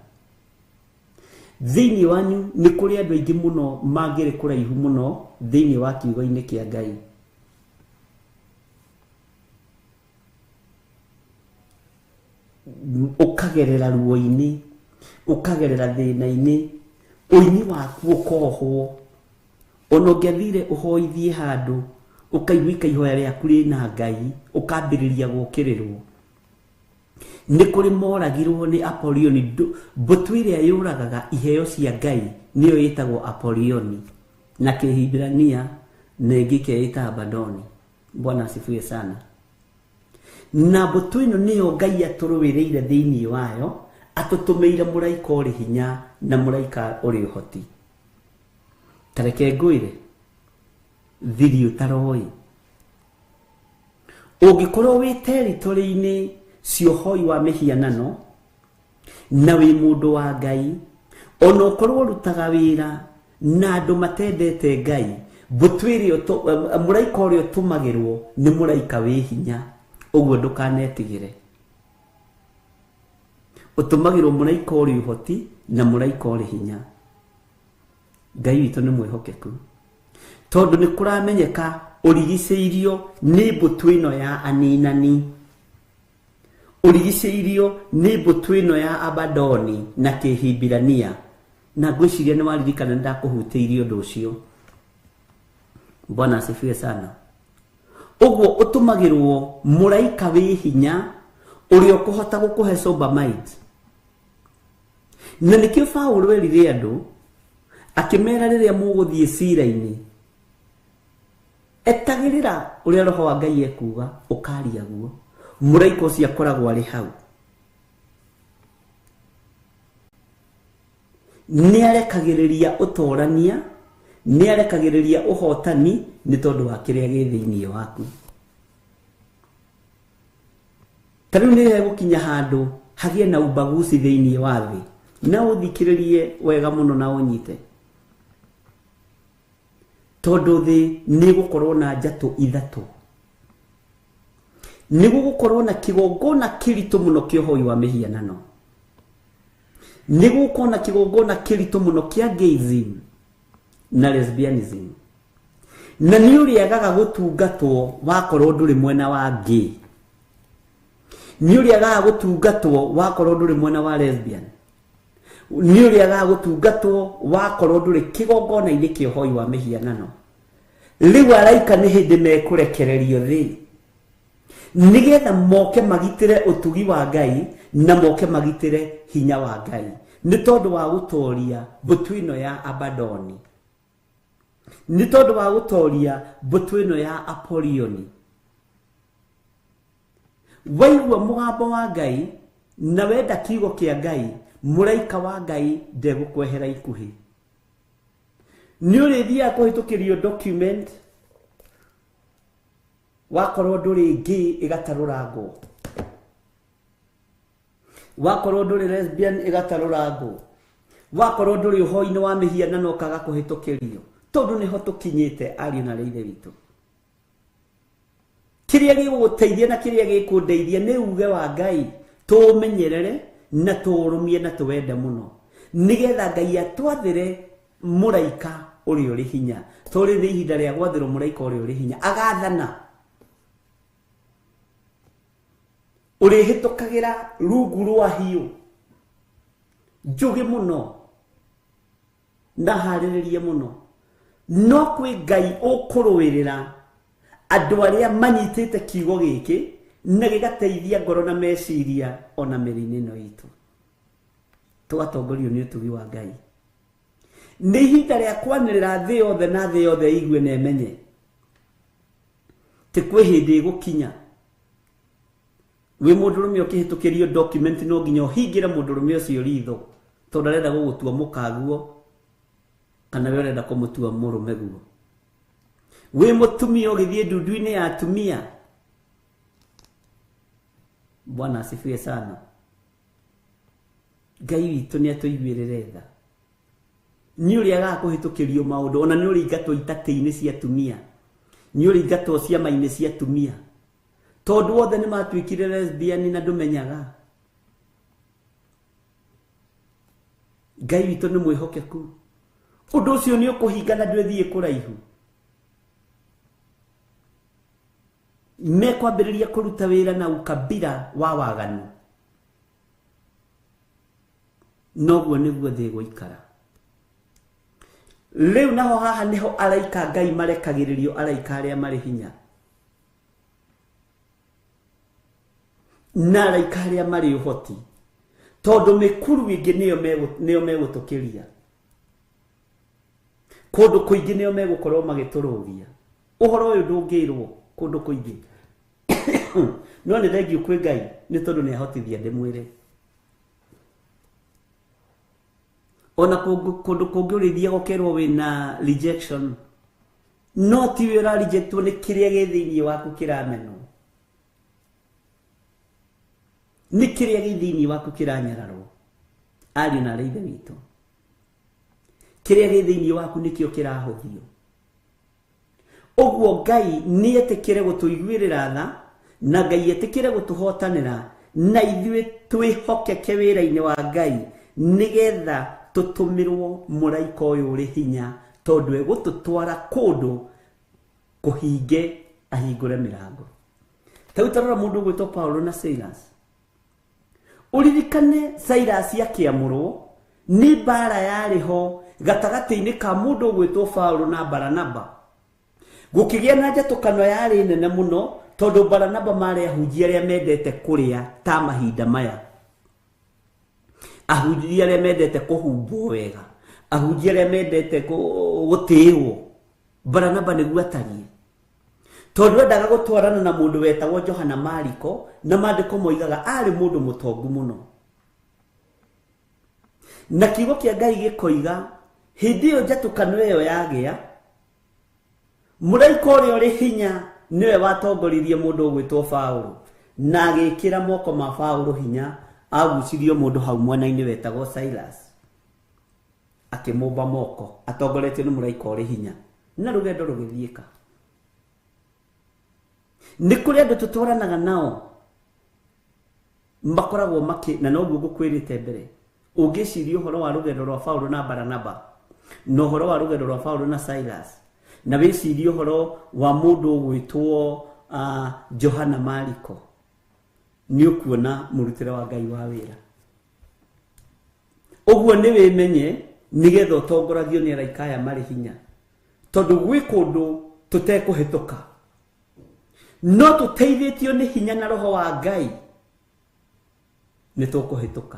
Thĩinĩ wanyu nĩ kũrĩ andũ aingĩ mũno mangĩrĩ kũraihu mũno thĩinĩ wa kiugo-inĩ kĩa Ngai. Ũkagerera ruo-inĩ, ũkagerera thĩna-inĩ, ũini waku ũkohwo. Ona ũngĩathire ũhoithie handũ, ũkaigua ihoya rĩaku rĩna Ngai, ũkambĩrĩria gũkĩrĩrwo. Nĩ kũrĩ moragirwo nĩ Apolioni, mbũtũ ĩrĩa yũragaga iheo cia Ngai nĩyo ĩtagwo Apolioni na Kĩhibirania, na ĩngĩ ĩkeĩta Abadoni. Bwana asifiwe sana. Na mbũtũ ĩno nĩyo Ngai atũrũĩrĩire thĩinĩ wayo, atũtũmĩire mũraika ũrĩ hinya na mũraika ũrĩ ũhoti. Ta reke ngwĩre thiri ũtaroĩ, ũngĩkorwo wĩ territory-inĩ cia ũhoi wa mĩhianano na wĩ mũndũ wa Ngai, ona ũkorwo ũrutaga wĩra na andũ matendete Ngai, mbũtũ ĩrĩa mũraika ũrĩa ũtũmagĩrwo nĩ mũraika wĩ hinya, ũguo ndũkanetigĩre. Ũtũmagĩrwo mũraika ũrĩ ũhoti na mũraika ũrĩ hinya. Ngai witũ nĩ mwĩhokeku, tondũ nĩ kũramenyeka ũrigicĩirio nĩ mbũtũ ĩno ya aninani, ũrigicĩirio nĩ mbũtũ ĩno ya Abadoni na Kĩhibirania. Na ngwĩciria nĩ waririkana nĩ ndakũhutĩirie ũndũ ũcio. Bwana asifiwe sana. Ũguo ũtũmagĩrwo mũraika wĩ hinya ũrĩa ũkũhota gũkũhe sober mind. Na nĩkĩo Paũlũ erire andũ akĩmera rĩrĩa mũgũthiĩ cira-inĩ, etagĩrĩra ũrĩa Roho wa Ngai ekuga, ũkaria guo. Mũraika ũcio akoragwo arĩ hau. Nĩ arekagĩrĩria ũtorania, nĩ arekagĩrĩria ũhotani nĩ tondũ wa kĩrĩa gĩ thĩinĩ waku. Ta rĩu nĩ hegũkinya handũ hagĩe na ubaguzi thĩinĩ wa thĩ, na ũthikĩrĩrie wega mũno na ũnyite, tondũ thĩ nĩ ĩgũkorwo na njatũ ithatũ. Nĩ gũgũkorwo na kĩgongona kĩritũ mũno kĩa ũhoi wa mĩhianano, nĩ gũgũkorwo na kĩgongona kĩritũ mũno kĩa gayism na lesbianism, na nĩ ũrĩagaga gũtungatwo wakorwo ndũrĩ mwena wa gay, nĩ ũrĩagaga gũtungatwo wakorwo ndũrĩ mwena wa lesbian, nĩ ũrĩagaga gũtungatwo wakorwo ndũrĩ kĩgongona-inĩ kĩa ũhoi wa mĩhianano. Rĩu araika nĩ hĩndĩ mekũrekererio thĩ nĩgetha moke magitĩre ũtugi wa Ngai na moke magitĩre hinya wa Ngai, nĩ tondũ wa gũtoria mbũtũ ĩno ya Abadoni, nĩ tondũ wa gũtoria mbũtũ ĩno ya Apolioni. Waigua mũgambo wa Ngai na wenda kiugo kĩa Ngai, mũraika wa Ngai ndegũkwehera ikuhĩ. Nĩ ũrĩthiaga kũhĩtũkĩrio document wakorwo ndũrĩ gay ĩgatarũrangwo, wakorwo ndũrĩ lesbian ĩgatarũrangwo, wakorwo ndũrĩ ũhoi-inĩ wa mĩhianano ũkaga kũhĩtũkĩrio, tondũ nĩho tũkinyĩte ariũ na ithe witũ. Kĩrĩa gĩgũgũteithia na kĩrĩa gĩkũndeithia nĩ uge wa Ngai, tũũmenyerere na tũũrũmie na tũwende mũno, nĩgetha Ngai atwathĩre mũraika ũrĩa ũrĩ hinya. Tũrĩ nĩ ihinda rĩa gwathĩrwo mũraika ũrĩa ũrĩ hinya, agathana ũrĩhĩtũkagĩra rungu rwa hiũ njũgĩ mũno na harĩrĩrie mũno, no kwĩ Ngai ũkũrũĩrĩra andũ arĩa manyitĩte kiugo gĩkĩ na gĩgateithia ngoro na meciria ona mĩrĩ-inĩ ĩno itũ. Tũgatongorio nĩ ũtugi wa Ngai. Nĩ ihinda rĩa kwanĩrĩra thĩ yothe na thĩ yothe ĩigue na ĩmenye ti kwĩ hĩndĩ ĩgũkinya wĩ mũndũrũme ũkĩhĩtũkĩrio document no nginya ũhingĩre mũndũrũme ũcio ritho tondũ arenda gũgũtua mũkaguo kana we ũrenda kũmũtua mũrũme guo. Wĩ mũtumia ũgĩthiĩ ndundu-inĩ ya atumia, Bwana asifiwe sana. Ngai witũ nĩ atũiguĩrĩre tha. Nĩ ũrĩagaga kũhĩtũkĩrio maũndũ, ona nĩ ũrĩingatwo itatĩ-inĩ cia atumia, nĩ ũrĩingatwo ciama-inĩ cia atumia, tondũ othe nĩ matuĩkire lesbian na ndũmenyaga. Ngai witũ nĩ mwĩhokeku. Ũndũ ũcio nĩ ũkũhinga na ndwĩthiĩ kũraihu. Mekwambĩrĩria kũruta wĩra na ukabira wa waganu. Noguo nĩguo thĩ ĩgũikara. Rĩu naho haha nĩho araika Ngai marekagĩrĩrio, araika arĩa marĩ hinya na araika arĩa marĩ ũhoti, tondũ mĩkuru ĩngĩ nĩyo megũtũkĩria, kũndũ kũingĩ nĩo megũkorwo magĩtũrũgia. Ũhoro ũyũ ndũngĩrwo kũndũ kũingĩ. No nĩ thengiũ kwĩ Ngai nĩ tondũ nĩ ahotithia ndĩmwĩre. Ona kũndũ kũngĩ ũrĩthiaga ũkerwo wĩna rejection, no ti we ũra rejectwo, nĩ kĩrĩa gĩ thĩinĩ waku kĩramenwo, nĩ kĩrĩa gĩ thĩinĩ waku kĩranyararwo. Ariũ na aarĩ a Ithe witũ, kĩrĩa gĩ thĩinĩ waku nĩkĩo kĩrahũthio. Ũguo Ngai nĩ etĩkĩre gũtũiguĩrĩra tha, na Ngai etĩkĩre gũtũhotanĩra, na ithuĩ twĩhokeke wĩra-inĩ wa Ngai, nĩgetha tũtũmĩrwo mũraika ũyũ ũrĩ hinya, tondũ egũtũtwara kũndũ kũhinge ahingũre mĩrango. Ta rĩu tarora mũndũ ũgwĩtwo Paulo na Silas. Ũririkane Silas akĩamũrwo nĩ mbara yarĩ ho gatagatĩ-inĩ ka mũndũ ũgwĩtwo Paulo na Baranaba. Gũkĩgĩa na njatũkano yarĩ nene mũno, tondũ Baranaba marĩ ahunjia arĩa mendete kũrĩa ta mahinda maya, ahunjia arĩa mendete kũhumbwo wega, ahunjia arĩa mendete gũtĩĩrwo. Baranaba nĩguo atariĩ, tondũ endaga gũtwarana na mũndũ wetagwo Johana Mariko, na maandĩko moigaga arĩ mũndũ mũtongu mũno. Na kiugo kĩa Ngai gĩkoiga hĩndĩ ĩyo njatũkano ĩyo yagĩa, mũraika ũrĩa ũrĩ hinya nĩwe watongoririe mũndũ ũgwĩtwo Paulo, na agĩkĩra moko ma Paulo hinya, agucirio mũndũ hau mwena-inĩ wetagwo Silas, akĩmũmba moko atongoretio nĩ mũraika ũrĩ hinya, na rũgendo rũgĩthiĩka. Nĩ kũrĩ andũ tũtwaranaga nao makoragwo makĩ, na noguo ngũkwĩrĩte mbere, ũngĩciria ũhoro wa rũgendo rwa Paulo na Baranaba, na ũhoro wa rũgendo rwa Paulo na Silas, na wĩcirie ũhoro wa mũndũ ũgwĩtwo Johana Mariko, nĩ ũkuona mũrutĩre wa Ngai wa wĩra. Ũguo nĩ wĩmenye nĩgetha ũtongoragio nĩ araika aya marĩ hinya, tondũ gwĩ kũndũ tũtekũhĩtũka, no tũteithĩtio nĩ hinya na roho wa Ngai nĩ tũkũhĩtũka,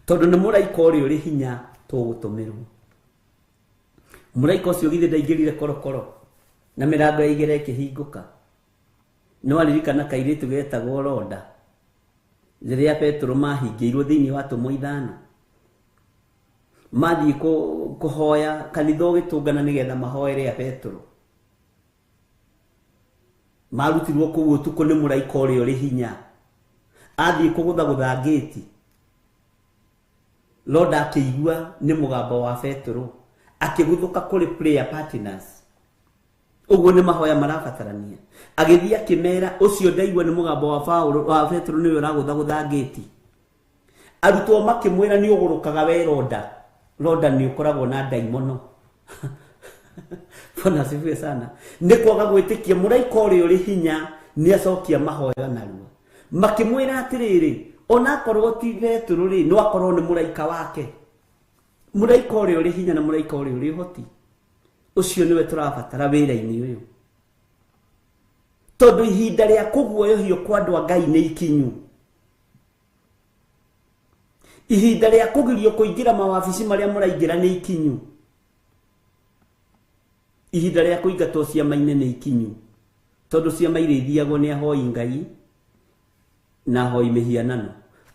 tondũ nĩ mũraika ũrĩa ũrĩ hinya tũgũtũmĩrwo. Mũraika ũcio githĩ ndaingĩrire korokoro na mĩrango ya igera ĩkĩhingũka? Nĩ waririkana kairĩtu getagwo Roda rĩrĩa Petero mahingĩirwo thĩinĩ wa atũmwo 5, mathiĩ kũhoya kanitha ũgĩtũngana nĩgetha mahoere a Petero, marutirwo kũu ũtukũ nĩ mũraika ũrĩa ũrĩ hinya, athiĩ kũgũthagũtha ngĩti. Roda akĩigua nĩ mũgambo wa Petero, akĩguthũka kũrĩ prayer partners. Ũguo nĩ mahoya marabatarania. Agĩthiĩ akĩmera, ũcio ndaigua nĩ mũgambo wa Paulo, wa Petero nĩwe ũragũthagũtha ngĩti. Arutwo makĩmwĩra nĩ ũgũrũkaga we Roda. Roda nĩ ũkoragwo na ndaimono. Bwana asifiwe sana. Nĩ kwaga gwĩtĩkia mũraika ũrĩa ũrĩ hinya nĩ acokia mahoya narua. Makĩmwĩra atĩrĩrĩ, onakorwo ti Petero rĩ, no akorwo nĩ mũraika wake. Mũraika ũrĩa ũrĩ hinya na mũraika ũrĩa ũrĩ ũhoti, ũcio nĩwe tũrabatara wĩra-inĩ ũyũ, tondũ ihinda rĩa kũguoyohio kwa andũ a Ngai nĩ ikinyu. Ihinda rĩa kũgirio kũingĩra mawabici marĩa mũraingĩra nĩ ikinyu. Ihinda rĩa kũingatwo ciama-inĩ nĩ ikinyu, tondũ ciama irĩthiagwo nĩ ahoi Ngai na ahoi mĩhianano.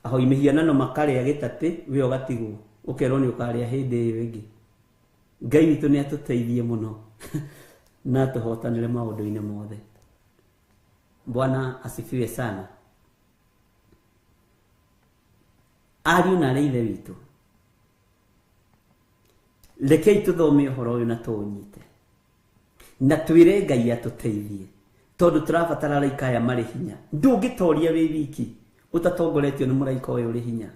Ahoi mĩhianano makarĩa gĩtatĩ, we ũgatigwo ũkerwo nĩ ũkarĩa hĩndĩ ĩyo ĩngĩ. Ngai witũ nĩ atũteithie mũno na atũhotanĩre maũndũ-inĩ mothe. Bwana asifiwe sana. Ariũ na aarĩ a Ithe witũ, rekei tũthome ũhoro ũyũ na tũũnyite, na twĩre Ngai atũteithie, tondũ tũrabatara araika aya marĩ hinya. Ndũngĩtoria wĩ wiki ũtatongoretio nĩ mũraika ũyũ ũrĩ hinya.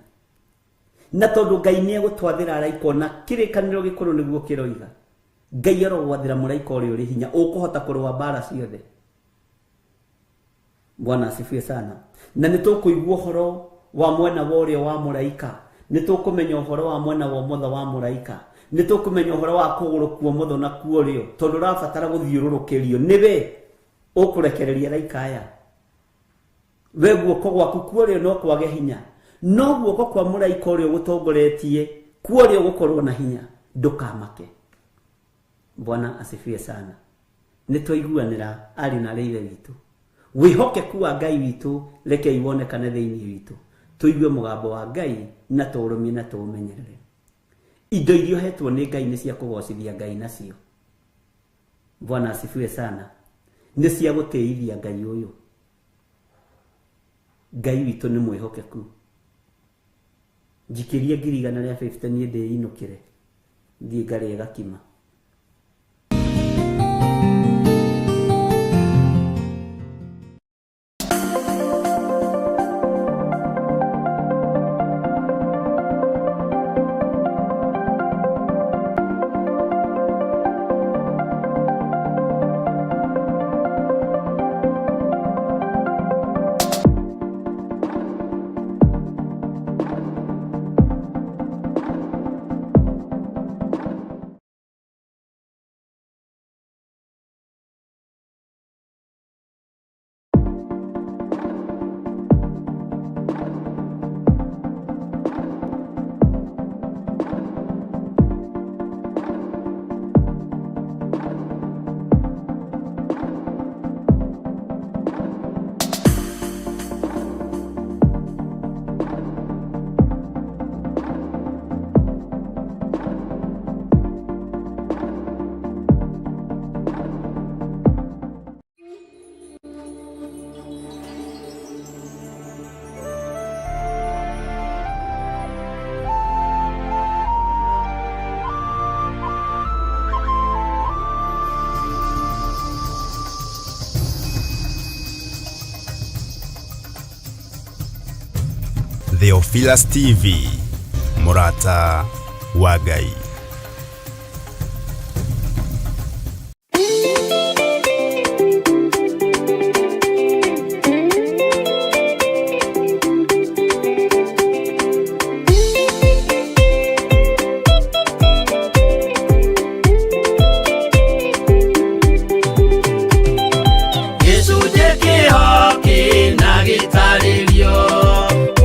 Na tondũ Ngai nĩ egũtwathĩra araika, ona kĩrĩkanĩro gĩkũrũ nĩguo kĩroiga, Ngai arogwathĩra mũraika ũrĩa ũrĩ hinya ũkũhota kũrũa mbara ciothe. Bwana asifiwe sana. Na nĩ tũkũigua ũhoro wa mwena wa ũrĩo wa mũraika, Nĩ tũkũmenya ũhoro wa mwena wa ũmotho wa mũraika. Nĩ tũkũmenya ũhoro wa kũgũrũ kwa ũmotho na kwa ũrĩo, tondũ ũrabatara gũthiũrũrũkĩrio nĩwe ũkũrekereria araika aya. We guoko gwaku kwa ũrĩo no kwage hinya, no guoko kwa mũraika ũrĩa ũgũtongoretie kwa ũrĩo gũkorwo na hinya. Ndũkamake. Bwana asifiwe sana. Nĩ twaiguanĩra arĩ na arĩa ithe witũ. Wĩhokeku wa Ngai witũ reke iwonekane thĩinĩ witũ. Tũigue mũgambo wa Ngai na tũũrũmie na tũũmenyerere. Indo iria ũhetwo nĩ Ngai nĩ cia kũgocithia Ngai nacio. Bwana asifiwe sana. Nĩ cia gũtĩithia Ngai ũyũ. Ngai witũ nĩ mwĩhokeku. Njikĩrie 150,000 niĩ ndĩinũkĩre thiĩ ngarĩe gakima. Theophilus TV, Murata wa Ngai. Gĩcunjĩ kĩho kĩna gĩtarĩrio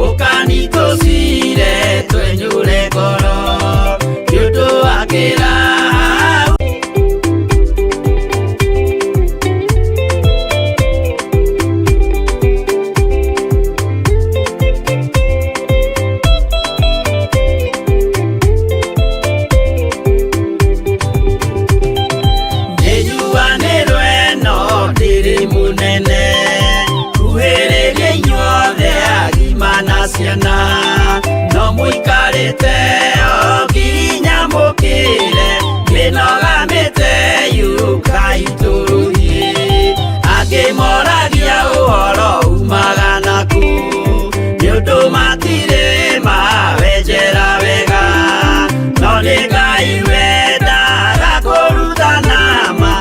ũkanitũcire twenyũre ngoro nĩ ũndũ wa kĩraha. Nĩnjuanĩrwo ĩno ndĩrĩ mũnene kuhĩrĩria inyuothe agima na ciana no mũikarĩte o nginya mũkĩre mĩnoga mĩte yũkai tũrũthiĩ angĩ moragia ũhoro umaga naku nĩ ũndũ matirĩ mawenjera wega no nĩ Ngai wendaga kũrutana ma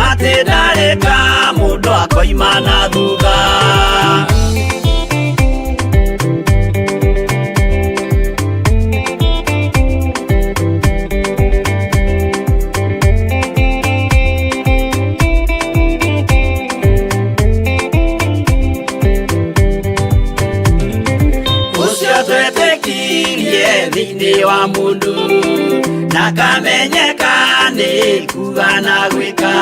atĩ ndarĩ ka mũndũ akoima na thutha. Ũcio twetĩkirie thĩinĩ wa mũndũ ndakamenyeka nĩ kuga na gwĩka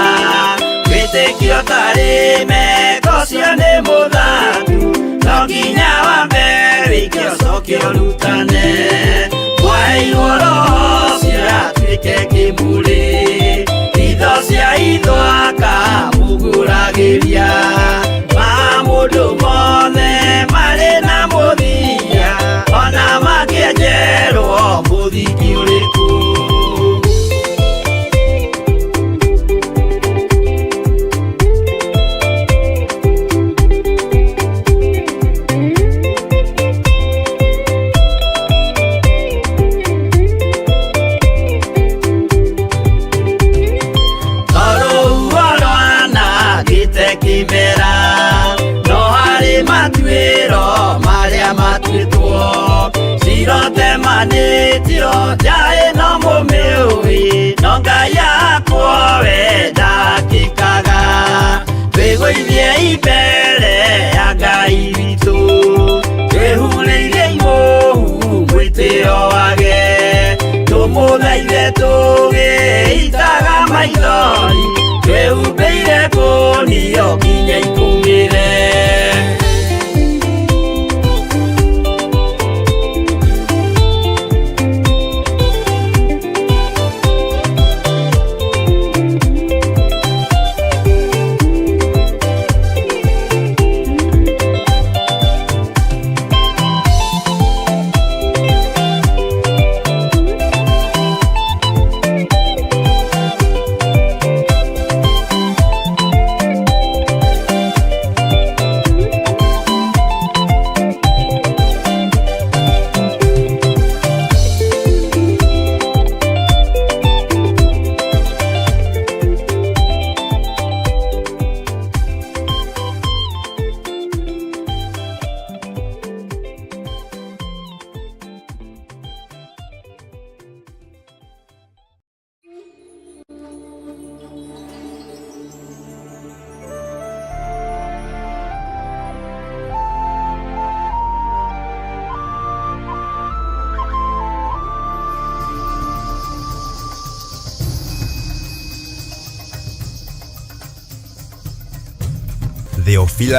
wĩtĩkio tarĩ meko ũcio nĩ mũthatu no nginya wambe wĩke ũcoke ũrutane mwaheirwo roho ũcio atuĩke kĩmũrĩ itho cia itho akamũgũragĩria ma mũndũ mothe marĩ na mũthia ona mangĩenjerwo mũthingi ũrĩkũ. Tondũ ruo rwanangĩte kĩmera Mwĩtio njaĩ no mũmĩũĩ, no Ngai yakwa we ndakĩkaga. Twĩgũithie mbere ya Ngai witũ, twĩhurĩirie imũhu mwĩtĩo wage. Tũmũthaithe tũgĩitaga maithori, twĩhumbĩire kũnio nginya ikumĩre. Theophilus.